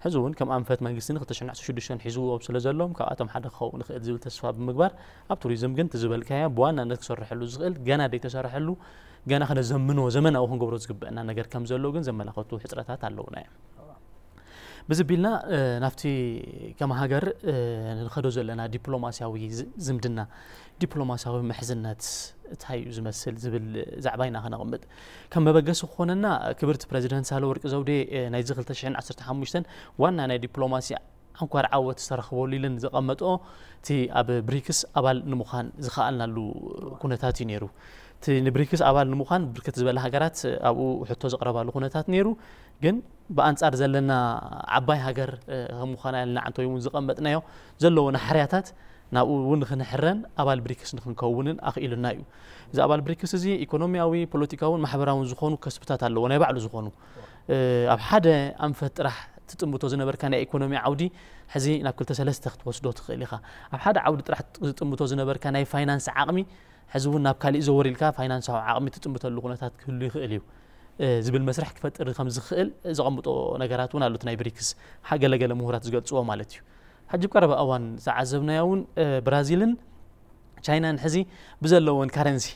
ሕዚ እውን ከም ኣንፈት መንግስቲ ን2016 ሒዝዎም ስለ ዘሎም ካብኣቶም ሓደ ክኸውን ይኽእል ዝብል ተስፋ ብምግባር ኣብ ቱሪዝም ግን ትዝበልካያ ብዋናነት ክሰርሐሉ ዝኽእል ገና ደይተሰርሐሉ ገና ከነዘምኖ ዘመናዊ ክንገብሮ ዝግበአና ነገር ከም ዘሎ ግን ዘመላኸቱ ሕፅረታት ኣለውና እዮም። ብዚ ቢልና ናብቲ ከም ሃገር ንኸዶ ዘለና ዲፕሎማሲያዊ ዝምድና ዲፕሎማሲያዊ ምሕዝነት እንታይ እዩ ዝመስል ዝብል ዛዕባ ኢና ከነቕምጥ ከም መበገሲ ክኾነና ክብርቲ ፕሬዚደንት ሳህለወርቂ ዘውዴ ናይዚ 2015 ዋና ናይ ዲፕሎማሲ ኣንኳር ዓወት ዝተረኽበሉ ኢለን ዘቐመጥኦ እቲ ኣብ ብሪክስ ኣባል ንምዃን ዝኸኣልናሉ ኩነታት እዩ ነይሩ። እቲ ንብሪክስ ኣባል ንምዃን ብርክት ዝበለ ሃገራት ኣብኡ ሕቶ ዘቕረባሉ ኩነታት ነይሩ። ግን ብኣንጻር ዘለና ዓባይ ሃገር ከም ምዃና ኢልና ዓንቶይ እውን ዝቐመጥናዮ ዘለዎ ናሕርያታት ናብኡ እውን ንክንሕረን ኣባል ብሪክስ ንክንከውንን ኣኽኢሉና እዩ። እዚ ኣባል ብሪክስ እዚ ኢኮኖሚያዊ፣ ፖለቲካውን ማሕበራውን ዝኾኑ ከስብታት ኣለዎ ናይ ባዕሉ ዝኾኑ ኣብ ሓደ ኣንፈት ጥራሕ ትጥምቶ ዝነበርካ ናይ ኢኮኖሚ ዓውዲ ሕዚ ናብ ክልተ ሰለስተ ክትወስዶ ትኽእል ኢኻ። ኣብ ሓደ ዓውዲ ጥራሕ ዝጥምቶ ዝነበርካ ናይ ፋይናንስ ዓቕሚ ሕዚ እውን ናብ ካሊእ ዘወር ኢልካ ፋይናንሳዊ ዓቕሚ ትጥምተሉ ኩነታት ክህሉ ይኽእል እዩ ዝብል መስርሕ ክፈጥር ከም ዝኽእል ዘቐምጦ ነገራት እውን ኣሉት ናይ ብሪክስ ገለገለ ምሁራት ዝገልፅዎ ማለት እዩ። ሕጂ ቀረባ እዋን ዝዓዘብናዮ እውን ብራዚልን ቻይናን ሕዚ ብዘለወን ካረንሲ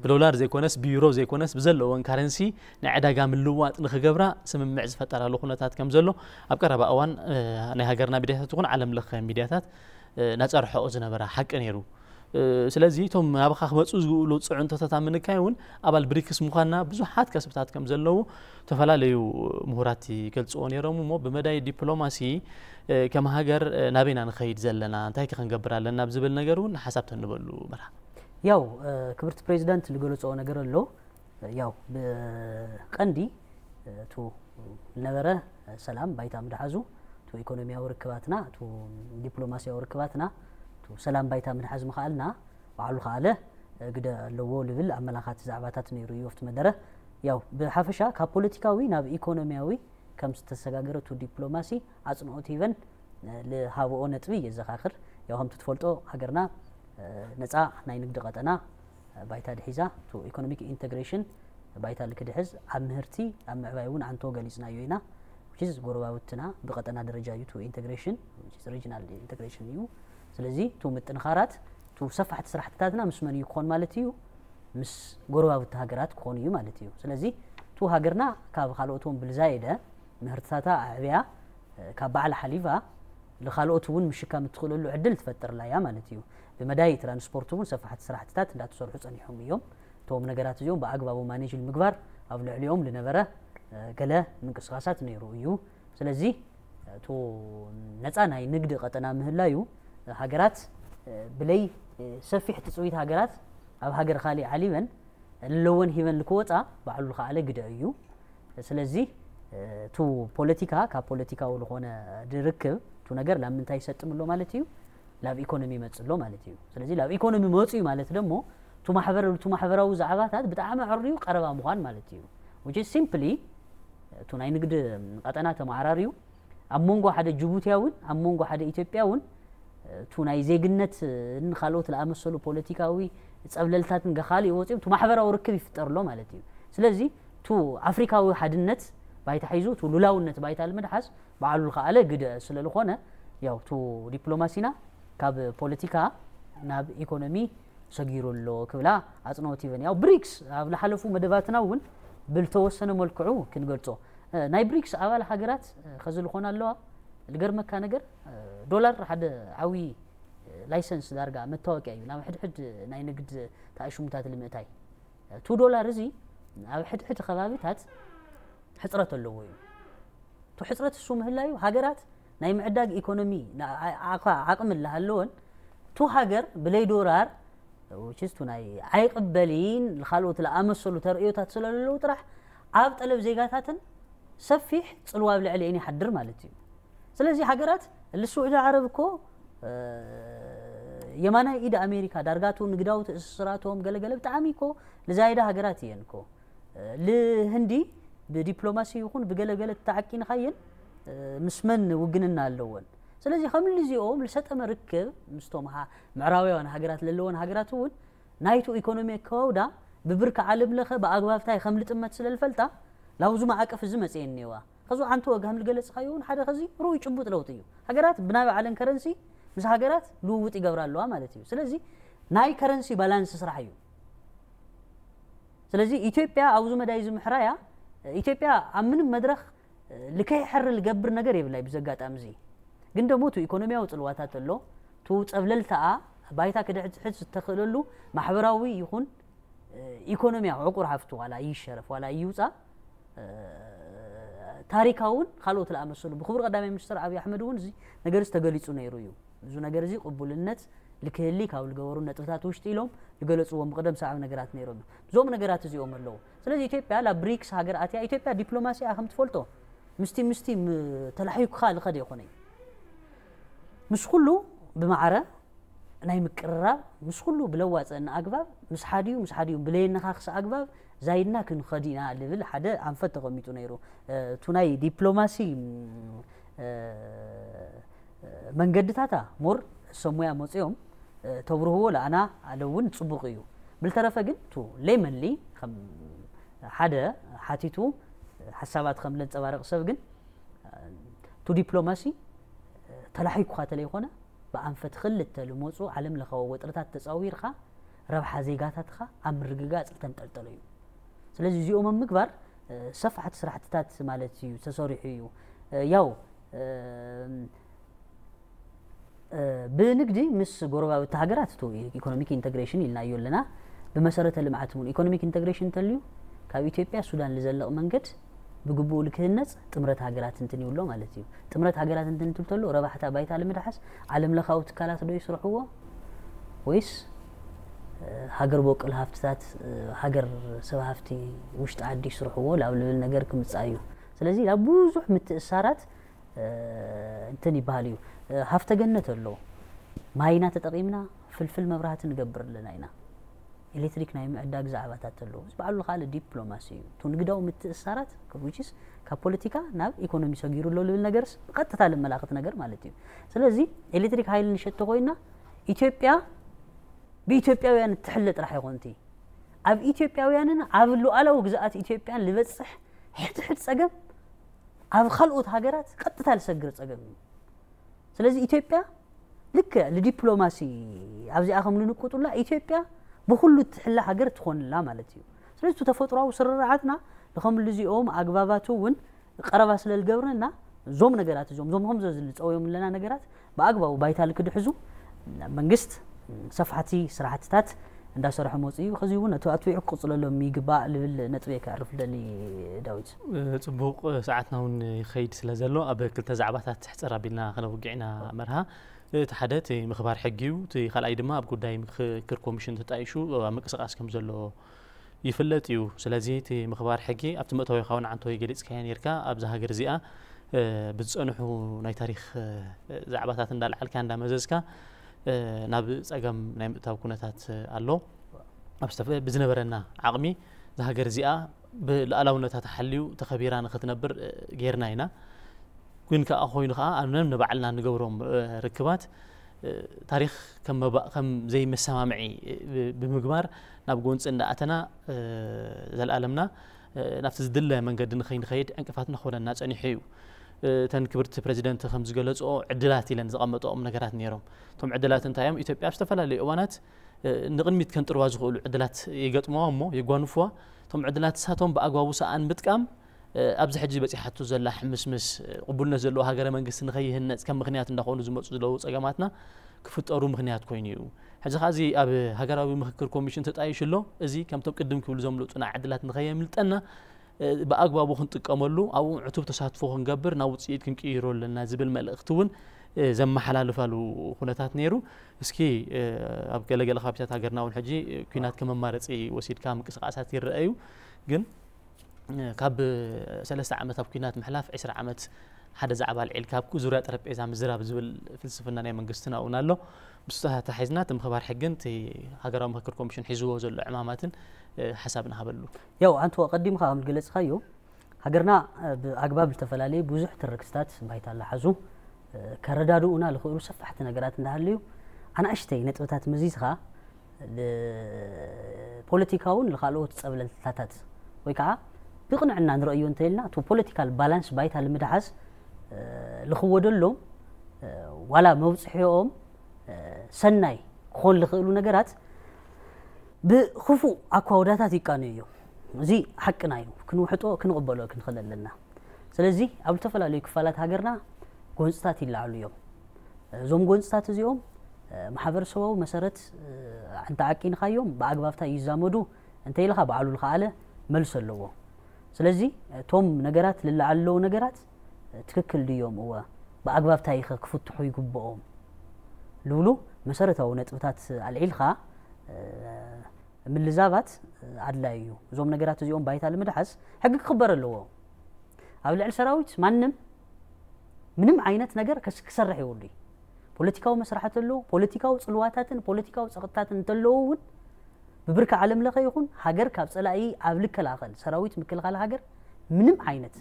ብዶላር ዘይኮነስ ብዩሮ ዘይኮነስ ብዘለወን ካረንሲ ናይ ዕዳጋ ምልዋጥ ንክገብራ ስምምዕ ዝፈጠራሉ ኩነታት ከም ዘሎ ኣብ ቀረባ እዋን ናይ ሃገርና ሚዲያታት ይኹን ዓለም ለኸ ሚዲያታት ናፀርሐኦ ዝነበረ ሓቂ ነይሩ። ስለዚ እቶም ናባኻ ክመፁ ዝኽእሉ ፅዕንቶታት ኣብ ምንካይ እውን ኣባል ብሪክስ ምዃንና ብዙሓት ከስብታት ከም ዘለዉ ዝተፈላለዩ ምሁራት ይገልፅዎ ነይሮም እሞ ብመዳይ ዲፕሎማሲ ከም ሃገር ናበይና ንኸይድ ዘለና እንታይ ከ ክንገብር ኣለና ኣብ ዝብል ነገር እውን ሓሳብ ተንበሉ መርሃ። ያው ክብርቲ ፕሬዚዳንት ዝገለፅኦ ነገር ኣሎ። ያው ብቀንዲ እቱ ዝነበረ ሰላም ባይታ ምድሓዙ እቱ ኢኮኖሚያዊ ርክባትና እቱ ዲፕሎማሲያዊ ርክባትና እቱ ሰላም ባይታ ምድሓዝ ምኽኣልና ባዕሉ ከኣለ ግደ ኣለዎ ልብል ኣመላኻቲ ዛዕባታት ነይሩ እዩ ኣብቲ መደረ። ያው ብሓፈሻ ካብ ፖለቲካዊ ናብ ኢኮኖሚያዊ ከም ዝተሰጋገረ እቱ ዲፕሎማሲ ኣፅንኦት ሂበን ልሃብኦ ነጥቢ የዘኻኽር። ያው ከምቲ ትፈልጦ ሃገርና ነፃ ናይ ንግዲ ቀጠና ባይታ ድሒዛ እቱ ኢኮኖሚክ ኢንተግሬሽን ባይታ ልክድሕዝ ኣብ ምህርቲ ኣብ ምዕባይ እውን ኣንቶ ገሊፅናዮ ኢና። ጎረባብትና ብቀጠና ደረጃ እዩ እቱ ኢንተግሬሽን ሪጂናል ኢንተግሬሽን እዩ። ስለዚ እቱ ምጥንኻራት እቱ ሰፋሕቲ ስራሕትታትና ምስ መን እዩ ክኾን ማለት እዩ? ምስ ጎረባብቲ ሃገራት ክኾን እዩ ማለት እዩ። ስለዚ እቱ ሃገርና ካብ ካልኦት እውን ብልዛየደ ምህርትታታ ኣዕብያ ካብ ባዕላ ሓሊፋ ንኻልኦት እውን ምሽካም እትኽእለሉ ዕድል ትፈጥርላ እያ ማለት እዩ። ብመዳይ ትራንስፖርት እውን ሰፋሕቲ ስራሕትታት እንዳተሰርሑ ፀኒሖም እዮም። እቶም ነገራት እዚኦም ብኣግባቡ ማኔጅ ንምግባር ኣብ ልዕሊኦም ዝነበረ ገለ ምንቅስቃሳት ነይሩ እዩ። ስለዚ እቱ ነፃ ናይ ንግዲ ቀጠና ምህላዩ ሃገራት ብለይ ሰፊሕ ትፅዊት ሃገራት ኣብ ሃገር ካሊእ ዓሊበን ኣለወን ሂበን ልክወፃ ባዕሉ ዝኸኣለ ግደ እዩ። ስለዚ እቱ ፖለቲካ ካብ ፖለቲካዊ ዝኾነ ድርክብ እቱ ነገር ናብ ምንታይ ይሰጥም ኣሎ ማለት እዩ? ናብ ኢኮኖሚ ይመፅእ ኣሎ ማለት እዩ። ስለዚ ናብ ኢኮኖሚ መፅኡ ማለት ደሞ እቱ ማሕበራዊ ዛዕባታት ብጣዕሚ ዕርዩ ቀረባ ምዃን ማለት እዩ። ሲምፕሊ እቱ ናይ ንግዲ ቀጠና ተመዓራርዩ ኣብ መንጎ ሓደ ጅቡትያውን ኣብ መንጎ ሓደ ኢትዮጵያውን እቱ ናይ ዜግነት ንካልኦት ዝኣመሰሉ ፖለቲካዊ ፀብለልታትን ገኻሊእ ወፂኦም እቱ ማሕበራዊ ርክብ ይፍጠር ኣሎ ማለት እዩ። ስለዚ እቱ ኣፍሪካዊ ሓድነት ባይታ ሒዙ እቱ ሉላውነት ባይታ ልምድሓዝ ባዕሉ ዝኸኣለ ግደ ስለ ዝኾነ ያው እቱ ዲፕሎማሲና ካብ ፖለቲካ ናብ ኢኮኖሚ ሰጊሩ ኣሎ ክብላ ኣፅንኦት ይበን። ያው ብሪክስ ኣብ ዝሓለፉ መደባትና እውን ብልተወሰነ መልክዑ ክንገልጾ፣ ናይ ብሪክስ ኣባል ሃገራት ከዚ ዝኾና ኣለዋ። ዝገርመካ ነገር፣ ዶላር ሓደ ዓብዪ ላይሰንስ ዳርጋ መታወቂያ እዩ ናብ ሕድሕድ ናይ ንግድ ተኣሽሙታት ንምእታይ። ቱ ዶላር እዚ ኣብ ሕድሕድ ከባቢታት ሕፅረት ኣለዎ እዩ። እቲ ሕፅረት እሱ ምህላዩ ሃገራት ናይ ምዕዳግ ኢኮኖሚ ዓቕሚ እናሃለወን፣ ቱ ሃገር ብለይ ዶላር፣ ቱ ናይ ኣይቕበልን ካልኦት ዝኣመሰሉ ተርእዮታት ስለለለዉ ጥራሕ ኣብ ጠለብ ዜጋታትን ሰፊሕ ፅልዋ ኣብ ልዕሊአን ይሓድር ማለት እዩ። ስለዚ ሃገራት፣ ስዑዲ ዓረብ እኮ የማናይ ኢድ ኣሜሪካ ዳርጋቱ ንግዳዊ ትእስስራቶም ገለገለ ብጣዕሚ እኮ ልዛይዳ ሃገራት እየን እኮ። ልህንዲ ብዲፕሎማሲ ይኹን ብገለገለ ተዓቂንኻየን ምስ መን ውግንና ኣለወን። ስለዚ ከም ልዚኦም ልሰጠመ ርክብ ምስቶም ምዕራባውያን ሃገራት ለለወን ሃገራት እውን ናይቱ ኢኮኖሚ ከወውዳ ብብርኪ ዓለም ለኸ ብኣግባብታይ ከም ልጥመት ስለ ልፈልጣ ላውዙ ማዕቀፍ እዚ መፅየን እኒዋ። ከዚ ዓንቶ ወጋም ልገለፅኻዮ እውን ሓደ ከዚ ርኡይ ጭቡጥ ለውጢ እዩ። ሃገራት ብናይ ባዕለን ከረንሲ ምስ ሃገራት ልውውጥ ይገብራ ኣለዋ ማለት እዩ። ስለዚ ናይ ከረንሲ ባላንስ ስራሕ እዩ። ስለዚ ኢትዮጵያ ኣብዚ መዳይ እዚ ምሕራያ፣ ኢትዮጵያ ኣብ ምንም መድረኽ ልከይ ሕሪ ልገብር ነገር የብላይ። ብዚ ኣጋጣሚ እዚ ግን ደሞ እቲ ኢኮኖሚያዊ ፅልዋታት ኣሎ። እቲ ፀብለልታኣ ባይታ ክድሕድሕድ ዝተኽእለሉ ማሕበራዊ ይኹን ኢኮኖሚያዊ ዕቁር ሃፍቲ ዋላ ይሸረፍ ዋላ ይውፃ፣ ታሪካውን ካልኦት ዝኣመሰሉ ብክቡር ቀዳማይ ሚኒስትር ኣብይ ኣሕመድ እውን እዚ ነገር እዚ ተገሊፁ ነይሩ እዩ። እዚ ነገር እዚ ቅቡልነት ልክህሊ ካብ ዝገበሩ ነጥብታት ውሽጢ ኢሎም ዝገለፅዎም ብቅደም ሰዓብ ነገራት ነይሮም እዮም። እዞም ነገራት እዚኦም ኣለዉ። ስለዚ ኢትዮጵያ ናብ ብሪክስ ሃገር ኣትያ ኢትዮጵያ ዲፕሎማሲኣ ከም ትፈልጦ ምስቲ ምስቲ ተላሒኩካ ልኸድ የኮነይ። ምስ ኩሉ ብማዕረ ናይ ምቅርራብ፣ ምስ ኩሉ ብለዋፀና ኣግባብ፣ ምስ ሓዲኡ ምስ ሓዲኡ ብለየነኻኽስ ኣግባብ ዛይድና ክንኸድ ኢና ልብል ሓደ ኣንፈት ተቐሚጡ ነይሩ። እቱ ናይ ዲፕሎማሲ መንገድታታ ሞር ሰሙያ መፅኦም ተብርህዎ ለኣና ኣለ እውን ፅቡቕ እዩ። ብልተረፈ ግን ቱ ሌመንሊ ከም ሓደ ሓቲቱ ሓሳባት ከም ለንፀባረቕ ሰብ ግን ቱ ዲፕሎማሲ ተላሒኩኻ ተለይኮነ ብኣንፈት ክልተ ልመፁ ዓለም ለኻዊ ወጥርታት ተፃዊርካ ረብሓ ዜጋታትኻ ኣብ ምርግጋፅ ዝተንጠልጠለ እዩ። ስለዚ እዚኦም ኣብ ምግባር ሰፋሕቲ ስራሕትታት ማለት እዩ ተሰሪሑ እዩ። ያው ብንግዲ ምስ ጎረባብቲ ሃገራት ቱ ኢኮኖሚክ ኢንተግሬሽን ኢልናዮ ኣለና። ብመሰረተ ልምዓት እውን ኢኮኖሚክ ኢንተግሬሽን እንተልዩ ካብ ኢትዮጵያ ሱዳን ልዘልቕ መንገድ ብግቡኡ ልክህነፅ ጥምረት ሃገራት እንትን ይብሎ ማለት እዩ። ጥምረት ሃገራት እንትን ትብል ተሎ ረባሕታ ባይታ ልምድሓስ ዓለም ለኻዊ ትካላት ዶ ይስርሕዎ ወይስ ሃገር በቀል ሃፍትታት ሃገር ሰብ ሃፍቲ ውሽጢ ዓዲ ይስርሕዎ ላብ ልብል ነገር ክምፃእ እዩ። ስለዚ ናብ ብዙሕ ምትእሳራት እንትን ይበሃል እዩ። ሃፍተ ገነት ኣሎ። ማይና ተጠቒምና ፍልፍል መብራህቲ ንገብር ኣለና ኢና። ኤሌክትሪክ ናይ ምዕዳግ ዛዕባታት ኣለዉ። እዚ ባዕሉ ካልእ ዲፕሎማሲ እዩ። እቱ ንግዳዊ ምትእሳራት ከብዊችስ ካብ ፖለቲካ ናብ ኢኮኖሚ ሰጊሩ ኣሎ ልብል ነገርስ ብቐጥታ ልመላኽት ነገር ማለት እዩ። ስለዚ ኤሌክትሪክ ሃይል ንሸቶ ኮይና ኢትዮጵያ ብኢትዮጵያውያን እትሕለ ጥራሕ ይኾንቲ ኣብ ኢትዮጵያውያንን ኣብ ሉዓላዊ ግዝኣት ኢትዮጵያን ልበፅሕ ሕድሕድ ፀገም ኣብ ካልኦት ሃገራት ቀጥታ ልሰግር ፀገም እዩ። ስለዚ ኢትዮጵያ ልክዕ ንዲፕሎማሲ ኣብዚኣ ከም ንንቁጡላ ኢትዮጵያ ብኩሉ ትሕላ ሃገር ትኾንላ ማለት እዩ። ስለዚ እቲ ተፈጥሯዊ ስርርዓትና ንከምሉ እዚኦም ኣግባባቱ እውን ቀረባ ስለ ዝገብረና እዞም ነገራት እዚኦም እዞም ከም ዝፀውዮም ኣለና ነገራት ብኣግባቡ ባይታ ልክድሕዙ መንግስት ሰፋሕቲ ስራሕትታት እንዳሰርሐ መፁ እዩ። ከዚ እውን እቲ ኣትቢዑ ክቕፅለሎም ይግባእ ልብል ነጥቢ ከዕርፍ ደሊ። ዳዊት፣ ፅቡቕ፣ ሰዓትና እውን ይኸይድ ስለ ዘሎ ኣብ ክልተ ዛዕባታት ሕፅር ኣቢልና ከነውግዕ ኢና። መርሃ እቲ ሓደ እቲ ምኽባር ሕጊ እዩ። እቲ ካልኣይ ድማ ኣብ ጉዳይ ምክክር ኮሚሽን ተጣይሹ ኣብ ምንቅስቃስ ከም ዘሎ ይፍለጥ እዩ። ስለዚ እቲ ምኽባር ሕጊ ኣብቲ መእተዊ ካውን ዓንቶይ ገሊፅካዮ ነርካ። ኣብዚ ሃገር እዚኣ ብዝፀንሑ ናይ ታሪክ ዛዕባታት እንዳልዓልካ እንዳመዘዝካ ናብ ፀገም ናይ ምእታው ኩነታት ኣሎ። ኣብ ዝተፈ ብዝነበረና ዓቕሚ እዛ ሃገር እዚኣ ብልኣላውነታ ተሓልዩ ተኸቢራ ንክትነብር ጌርና ኢና። ግን ከዓ ኮይኑ ከዓ ኣብ ነን ንባዕልና ንገብሮም ርክባት ታሪኽ ከም ዘይመሰማምዒ ብምግባር ናብ ጎንፂ እንዳኣተና ዘልኣለምና ናብቲ ዝድለ መንገዲ ንኸይንኸይድ ዕንቅፋት እናኾነና ፀኒሑ እዩ። እተን ክብርቲ ፕሬዚደንት ከም ዝገለፅኦ ዕድላት ኢለን ዘቐመጠኦም ነገራት ነይሮም። እቶም ዕድላት እንታይ እዮም? ኢትዮጵያ ኣብ ዝተፈላለዩ እዋናት ንቅድሚት ከንጥርዋ ዝኽእሉ ዕድላት ይገጥመዋ እሞ የጓንፍዋ። እቶም ዕድላት እሳቶም ብኣግባቡ ሰኣን ምጥቃም ኣብዚ ሕጂ በፂሓቱ ዘላ ሕምስምስ ቅቡልነት ዘለዎ ሃገረ መንግስቲ ንኸይህነፅ ከም ምኽንያት እንዳኾኑ ዝመፁ ዘለዉ ፀገማትና ክፍጠሩ ምኽንያት ኮይኑ እዩ። ሕዚ ኸዚ ኣብ ሃገራዊ ምኽክር ኮሚሽን ተጣይሹ ኣሎ። እዚ ከምቶም ቅድም ክብሉ ዘምልጡና ዕድላት ንኸየምልጠና ብኣግባቡ ክንጥቀመሉ ኣብኡ ዕቱብ ተሳትፎ ክንገብር ናብ ውፅኢት ክንቅይሮ ኣለና ዝብል መልእኽቲ እውን ዘመሓላልፋሉ ኩነታት ነይሩ። እስኪ ኣብ ገለገለ ከባቢታት ሃገርና እውን ሕጂ ኩናት ከም ኣማረፂ ወሲድካ ምንቅስቃሳት ይረአ እዩ። ግን ካብ ሰለስተ ዓመት ኣብ ኩናት ምሕላፍ ዕስራ ዓመት ሓደ ዛዕባ ኣልዒልካ ኣብ ዙርያ ጠረጴዛ ምዝራብ ዝብል ፍልስፍና ናይ መንግስትና እውን ኣሎ። ምስ ተታሒዝና እቲ ምኽባር ሕግን እቲ ሃገራዊ ምኽክር ኮሚሽን ሒዝዎ ዘሎ ዕማማትን ሓሳብ ንሃበሉ። ያው ኣንቱ ኣቐዲምካ ከም ዝገለጽካዮ ሃገርና ብኣግባብ ዝተፈላለየ ብዙሕ ትርክትታት ባይታ ላሓዙ ከረዳድኡና ዝኽእሉ ሰፋሕቲ ነገራት እንዳሃለዩ ኣናእሽተይ ነጥብታት መዚዝኻ ፖለቲካውን ንካልኦት ፀብለልታታት ወይ ከዓ ብቕንዕና ንረእዮ እንተኢልና እቲ ፖለቲካል ባላንስ ባይታ ንምድሓዝ ልኽወደሎም ዋላ መብፅሒኦም ሰናይ ክኾን ዝኽእሉ ነገራት ብክፉእ ኣኳውዳታት ይቃነዩ እዮም። እዚ ሓቅና እዩ። ክንውሕጦ ክንቕበሎ ክንኽእል ኣለና። ስለዚ ኣብ ዝተፈላለዩ ክፋላት ሃገርና ጎንፅታት ይለዓሉ እዮም። እዞም ጎንፅታት እዚኦም ማሕበረሰባዊ መሰረት እንተዓቂንካዮም ብኣግባብታ ይዛመዱ እንተ ኢልካ በዓሉ ዝኸኣለ መልሲ ኣለዎ። ስለዚ እቶም ነገራት ልለዓሉ ኣለዉ ነገራት ትክክል ድዮም እወ ብኣግባብታ ይኸ ክፍትሑ ይግብኦም ዝብሉ መሰረታዊ ነጥብታት ኣልዒልካ ምልዛባት ኣድላይ እዩ። እዞም ነገራት እዚኦም ባይታ ንምድሓዝ ሕጊ ክኽበር ኣለዎ። ኣብ ልዕሊ ሰራዊት ማንም ምንም ዓይነት ነገር ከስ- ክሰርሕ የብሉ እዩ። ፖለቲካዊ መስራሕቲ ኣለዎ። ፖለቲካዊ ፅልዋታትን ፖለቲካዊ ፀቕጥታትን እንተለዎ እውን ብብርኪ ዓለም ለኸ ይኹን ሃገር ካብ ፀላኢ ኣብ ልከላኸል ሰራዊት ምክልኻል ሃገር ምንም ዓይነት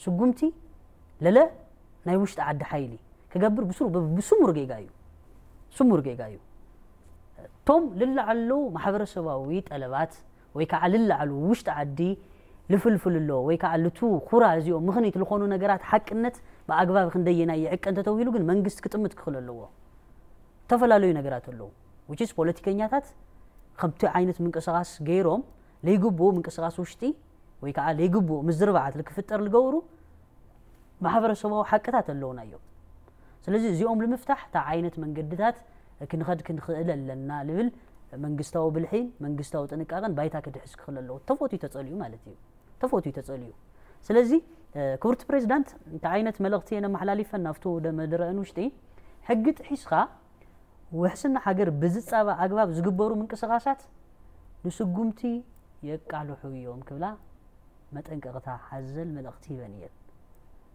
ስጉምቲ ለለ ናይ ውሽጢ ዓዲ ሓይሊ ክገብር ብስሩ ብስሙር ጌጋ እዩ። ስሙር ጌጋ እዩ። እቶም ልለዓሉ ማሕበረሰባዊ ጠለባት ወይ ከዓ ልለዓሉ ውሽጢ ዓዲ ልፍልፍል ኣሎ ወይ ከዓ ልቱ ኩራ እዚኦም ምኽኒት ዝኾኑ ነገራት ሓቅነት ብኣግባብ ክንደየናይ ይዕቀ እንተተውሂሉ ግን መንግስቲ ክጥምት ክኽእል ኣለዎ። ዝተፈላለዩ ነገራት ኣለዉ። ውችስ ፖለቲከኛታት ከምቲ ዓይነት ምንቅስቃስ ገይሮም ለይግብኡ ምንቅስቃስ ውሽጢ ወይ ከዓ ለይግብኡ ምዝርባዓት ልክፍጠር ልገብሩ ማሕበረሰባዊ ሓቅታት ኣለውና እዮም። ስለዚ እዚኦም ንምፍታሕ እንታይ ዓይነት መንገድታት ክንኸድ ክንኽእል ኣለና ልብል መንግስታዊ ብልሒን መንግስታዊ ጥንቃቐን ባይታ ክድሕስ ክኽእል ኣለዎ። ተፈትዩ ተጸልዩ ማለት እዩ። ተፈትዩ ተጸልዩ። ስለዚ ክብርቲ ፕሬዚዳንት እንታይ ዓይነት መልእኽቲ እየን ኣመሓላሊፈን ናብቲ መደረአን ውሽጢ ሕጊ ጥሒስካ ውሕስና ሃገር ብዝጻባእ ኣግባብ ዝግበሩ ምንቅስቃሳት ንስጉምቲ የቃልሑ እዮም ክብላ መጠንቀቕታ ሓዘል መልእኽቲ ሂበን እየን።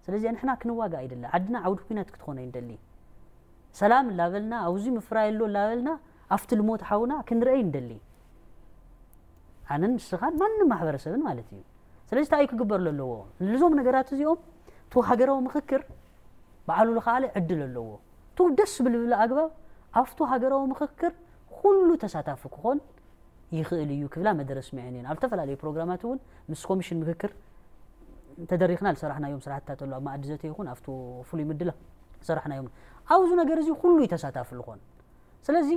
ስለዚ ንሕና ክንዋጋ ኣይደለ ዓድና ዓውዲ ኩናት ክትኾነ ይንደሊ ሰላም ላበልና ኣብዚ ምፍራይ ኣሎ ላበልና ኣብቲ ልሞት ሓውና ክንርአ ይንደሊ ኣነን ንስኻን ማንም ማሕበረሰብን ማለት እዩ። ስለዚ እንታይ ክግበር ኣለዎ? ልዞም ነገራት እዚኦም ቱ ሃገራዊ ምክክር በዓሉ ዝኸኣለ ዕድል ኣለዎ። ቱ ደስ ብልብል ኣግባብ ኣብቱ ሃገራዊ ምክክር ኩሉ ተሳታፊ ክኾን ይኽእል እዩ ክብላ መደረ ስሚዐን እየን ኣብ ዝተፈላለዩ ፕሮግራማት እውን ምስ ኮሚሽን ምክክር ተደሪኽና ዝሰራሕናዮም ስራሕትታት ኣሎ ኣብ መኣዲ ዘተ ይኹን ኣብቱ ፍሉይ ምድላ ዝሰራሕናዮም ኣብዚ ነገር እዚ ኩሉ እዩ ተሳታፊ ዝኾን ስለዚ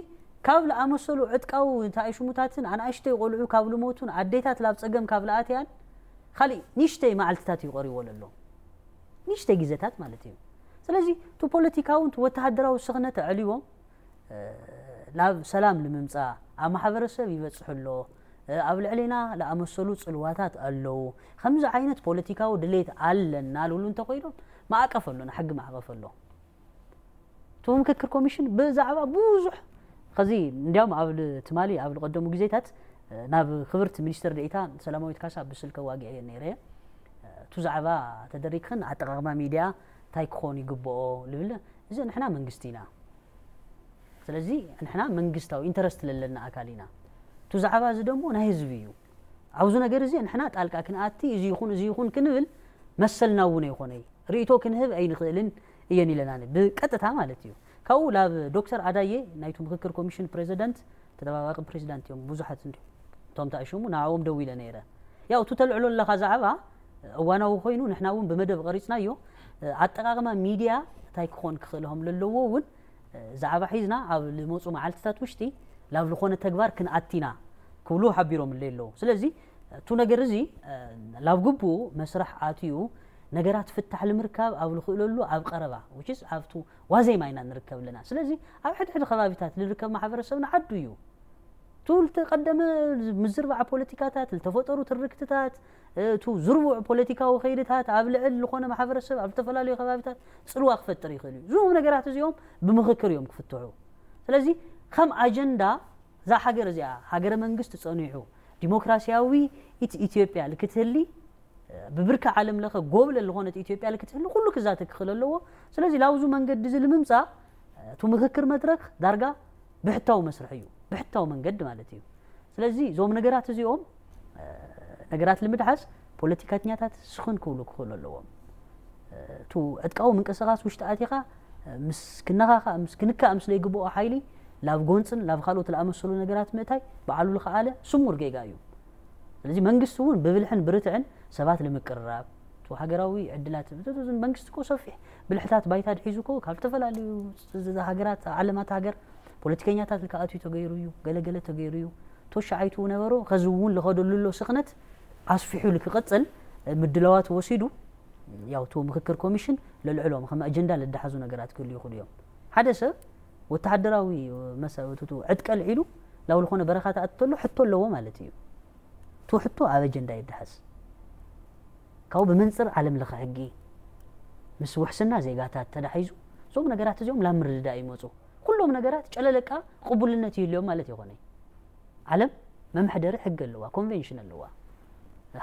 ካብ ዝኣመሰሉ ዕጥቃዊ እንታይ ሽሙታትን ኣናእሽተይ ቆልዑ ካብ ልሞቱን ኣዴታት ላብ ፀገም ካብ ዝኣትያን ካሊእ ንእሽተይ መዓልትታት እዩ ቀሪቦ ዘሎ ንእሽተይ ግዜታት ማለት እዩ ስለዚ እቲ ፖለቲካውን እቲ ወተሃደራዊ ስኽነት ኣዕልዎም ናብ ሰላም ንምምፃእ ኣብ ማሕበረሰብ ይበፅሑ ኣሎ ኣብ ልዕሌና ዝኣመሰሉ ፅልዋታት ኣለዉ ከምዚ ዓይነት ፖለቲካዊ ድሌት ኣለና ልብሉ እንተኮይኖም ማዕቀፍ ኣሎ ንሕጊ ማዕቀፍ ኣሎ እቲ ምክክር ኮሚሽን ብዛዕባ ብዙሕ ከዚ እንዲያውም ኣብ ትማሊ ኣብ ዝቀደሙ ግዜታት ናብ ክብርቲ ሚኒስትር ዴኤታ ሰላማዊት ካሳ ብስልኪ ኣዋጊዐ ነይረ እቱ ዛዕባ ተደሪግክን ኣጠቃቅማ ሚድያ እንታይ ክኾን ይግብኦ ልብል እዚ ንሕና መንግስቲ ኢና ስለዚ ንሕና መንግስታዊ ኢንተረስት ለለና ኣካል ኢና እቱ ዛዕባ እዚ ደሞ ናይ ህዝቢ እዩ ኣብዚ ነገር እዚ ንሕና ጣልቃ ክንኣቲ እዚ ይኹን እዚ ይኹን ክንብል መሰልና እውን ኣይኮነይ ርእቶ ክንህብ ኣይንኽእልን እየን ኢለና ብቀጥታ ማለት እዩ ካብኡ ላብ ዶክተር ኣዳየ ናይቱ ምክክር ኮሚሽን ፕሬዚደንት ተጠባባቂ ፕሬዚዳንት እዮም ብዙሓት እንዲ እቶም ተኣሽሙ ንዓኦም ደው ኢለ ነይረ ያው እቱ ተልዕሎ ኣለኻ ዛዕባ እዋናዊ ኮይኑ ንሕና እውን ብመደብ ቀሪፅናዮ ኣጠቃቅማ ሚድያ እንታይ ክኾን ክኽእል ከም ዘለዎ እውን ዛዕባ ሒዝና ኣብ ልመፁ መዓልትታት ውሽጢ ናብ ዝኾነ ተግባር ክንኣቲና ክብሉ ሓቢሮም ኣለዉ። ስለዚ እቱ ነገር እዚ ናብ ግቡኡ መስራሕ ኣትዩ ነገራት ፍታሕ ንምርካብ ኣብ ልኽእለሉ ኣብ ቀረባ ውችስ ኣብቱ ዋዜማ ኢና ንርከብ ኣለና። ስለዚ ኣብ ሕድሕድ ከባቢታት ዝርከብ ማሕበረሰብና ዓዱ እዩ። እቱ ልተቀደመ ምዝርባዕ ፖለቲካታት፣ ልተፈጠሩ ትርክትታት፣ እቱ ዝርቡዕ ፖለቲካዊ ከይድታት ኣብ ልዕል ዝኾነ ማሕበረሰብ ኣብ ዝተፈላለዩ ከባቢታት ፅልዋ ክፈጥር ይኽእል እዩ። እዞም ነገራት እዚኦም ብምኽክር እዮም ክፍትሑ። ስለዚ ከም ኣጀንዳ እዛ ሃገር እዚኣ ሃገረ መንግስቲ ፀኒሑ ዲሞክራሲያዊ ኢት ኢትዮጵያ ልክትህሊ ብብርኪ ዓለም ለኸ ጎብለ ዝኾነት ኢትዮጵያ ልክትህሊ ኩሉ ክዛተ ክኽእል ኣለዎ። ስለዚ ላብዙ መንገዲ እዚ ንምምፃእ እቱ ምኽክር መድረክ ዳርጋ ብሕታዊ መስርሕ እዩ፣ ብሕታዊ መንገዲ ማለት እዩ። ስለዚ እዞም ነገራት እዚኦም ነገራት ልምድሓዝ ፖለቲካኛታት ስኽን ክብሉ ክኽእሉ ኣለዎም። እቱ ዕጥቃዊ ምንቅስቃስ ውሽጢ ኣቲኻ ምስ ክነኻኻ ምስ ክንካእ ምስ ዘይግብኦ ሓይሊ ላብ ጎንፅን ላብ ካልኦት ዝኣመሰሉ ነገራት ምእታይ በዓሉ ዝኸኣለ ስሙር ጌጋ እዩ። ስለዚ መንግስቲ እውን ብብልሕን ብርትዕን ሰባት ንምቅርራብ እቱ ሃገራዊ ዕድላት መንግስቲ እኮ ሰፊሕ ብልሕታት ባይታ ድሒዙ እኮ ካብ ዝተፈላለዩ ሃገራት ዓለማት ሃገር ፖለቲከኛታት ልክኣትዩ ተገይሩ እዩ፣ ገለገለ ተገይሩ እዩ። ተሻዓይቱ ነበሮ ከዚ እውን ልኸደሉ ኣሎ ስኽነት ኣስፊሑ ልክቐፅል ምድላዋት ወሲዱ ያው እቱ ምክክር ኮሚሽን ለልዕሎም ከም ኣጀንዳ ልደሓዙ ነገራት ክህሉ ይኽእሉ እዮም። ሓደ ሰብ ወተሃደራዊ መሰረቱ ዕጥቀ ልዒሉ ላው ዝኾነ በረኻ ተኣትተሉ ሕቶ ኣለዎ ማለት እዩ። እቱ ሕቶ ኣብ ኣጀንዳ ይደሓዝ። ካብኡ ብመንፅር ዓለም ለኸ ሕጊ ምስ ውሕስና ዜጋታት ተዳሒዙ እዞም ነገራት እዚኦም ላብ ምርድዳእ ይመፁ። ኩሎም ነገራት ጨለለቃ ቅቡልነት ይህልዮም ማለት ይኾነ። ዓለም መምሕደሪ ሕጊ ኣለዋ፣ ኮንቬንሽን ኣለዋ፣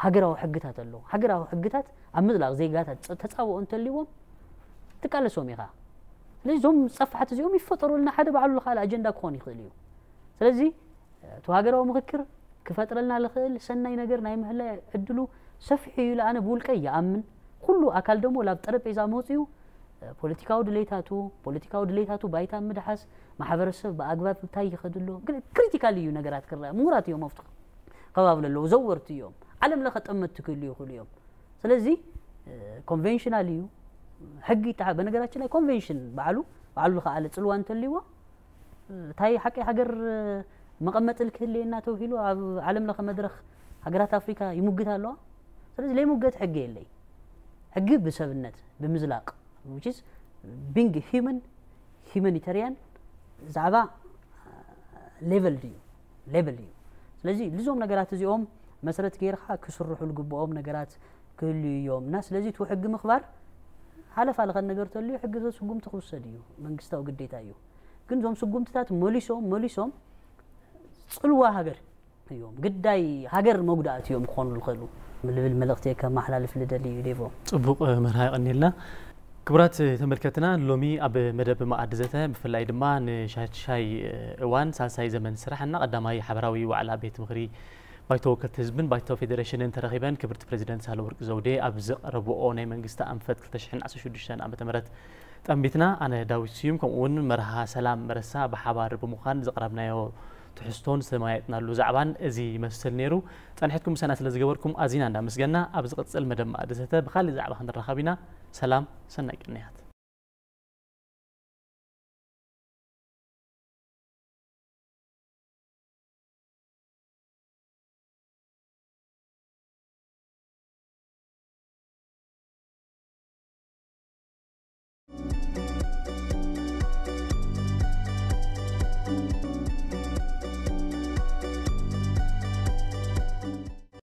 ሃገራዊ ሕግታት ኣለዉ። ሃገራዊ ሕግታት ኣብ ምጥላቕ ዜጋታት ጸ- ተጻብኦ እንተልይዎም ትቃለሶም ኢኻ። ስለዚ እዞም ጸፋሕቲ እዚኦም ይፈጠሩልና ሓደ ባዕሉ ዝኸኣለ ኣጀንዳ ክኾን ይኽእል እዩ። ስለዚ እቲ ሃገራዊ ምኽክር ክፈጥረልና ዝኽእል ሰናይ ነገር ናይ ምህላይ ዕድሉ ሰፊሕ እዩ ኢለ ኣነ ብውልቀይ ይኣምን። ኩሉ ኣካል ደሞ ላብ ጠረጴዛ መፂኡ ፖለቲካዊ ድሌታቱ ፖለቲካዊ ድሌታቱ ባይታ ምድሓስ ማሕበረሰብ ብኣግባብ እንታይ ይኸድሎ ክሪቲካል እዩ ነገራት ክረኣ ምሁራት እዮም ኣብቲ ከባቢ ለለዉ ዘወርቲ እዮም ዓለም ለኸ ጠመትቲ ክህሉ ይኽእሉ እዮም። ስለዚ ኮንቬንሽናል እዩ ሕጊ ይተሓ በነገራችን ላይ ኮንቬንሽን ባዕሉ ባዕሉ ዝኸኣለ ፅልዋ እንተልይዎ እንታይ ሓቂ ሃገር መቐመጥል ክህልየና ተባሂሉ ኣብ ዓለም ለኸ መድረኽ ሃገራት ኣፍሪካ ይሙግት ኣለዋ። ስለዚ ለይሙገት ሕጊ የለይ። ሕጊ ብሰብነት ብምዝላቕ which is being human humanitarian ዛዕባ ሌቨል ድዩ ሌቨል እዩ። ስለዚ ልዞም ነገራት እዚኦም መሰረት ገይርካ ክስርሑ ዝግብኦም ነገራት ክህልዩ እዮም እና ስለዚ እቲ ሕጊ ምኽባር ሓለፋ ለኸን ነገር ተልዩ ሕጊ ስጉምቲ ክውሰድ እዩ መንግስታዊ ግዴታ እዩ። ግን እዞም ስጉምትታት መሊሶም መሊሶም ፅልዋ ሃገር እዮም ግዳይ ሃገር መጉዳእቲ እዮም ክኾኑ ዝኽእሉ። ልብል መልእኽቲ ከመሓላልፍ ልደሊ እዩ ዴቮ። ፅቡቕ መርሃ ይቐኒልና። ክቡራት ተመልከትና ሎሚ ኣብ መደብ መኣዲ ዘተ ብፍላይ ድማ ንሻሻይ እዋን ሳልሳይ ዘመን ስራሕ እና ቀዳማይ ሓበራዊ ዋዕላ ቤት ምኽሪ ባይቶ ወከልቲ ህዝብን ባይቶ ፌዴሬሽንን ተረኺበን ክብርቲ ፕሬዚደንት ሳህለወርቅ ዘውዴ ኣብ ዘቕረብኦ ናይ መንግስቲ ኣንፈት ክልተ ሽሕን ዓሰርተ ሽዱሽተን ዓመተ ምህረት ጠንቢትና ኣነ ዳዊት ስዩም ከምኡ እውን መርሃ ሰላም መረሳ ብሓባር ብምዃን ዘቕረብናዮ ትሕዝቶን ዝተመያየጥናሉ ዛዕባን እዚ ይመስል ነይሩ። ጸኒሕኩም ምሳና ስለ ዝገበርኩም ኣዚና እንዳመስገና ኣብ ዝቕጽል መደብ ማእዲ ዘተ ብኻሊእ ዛዕባ ክንራኸብ ኢና። ሰላም ሰናይ ቅንያት።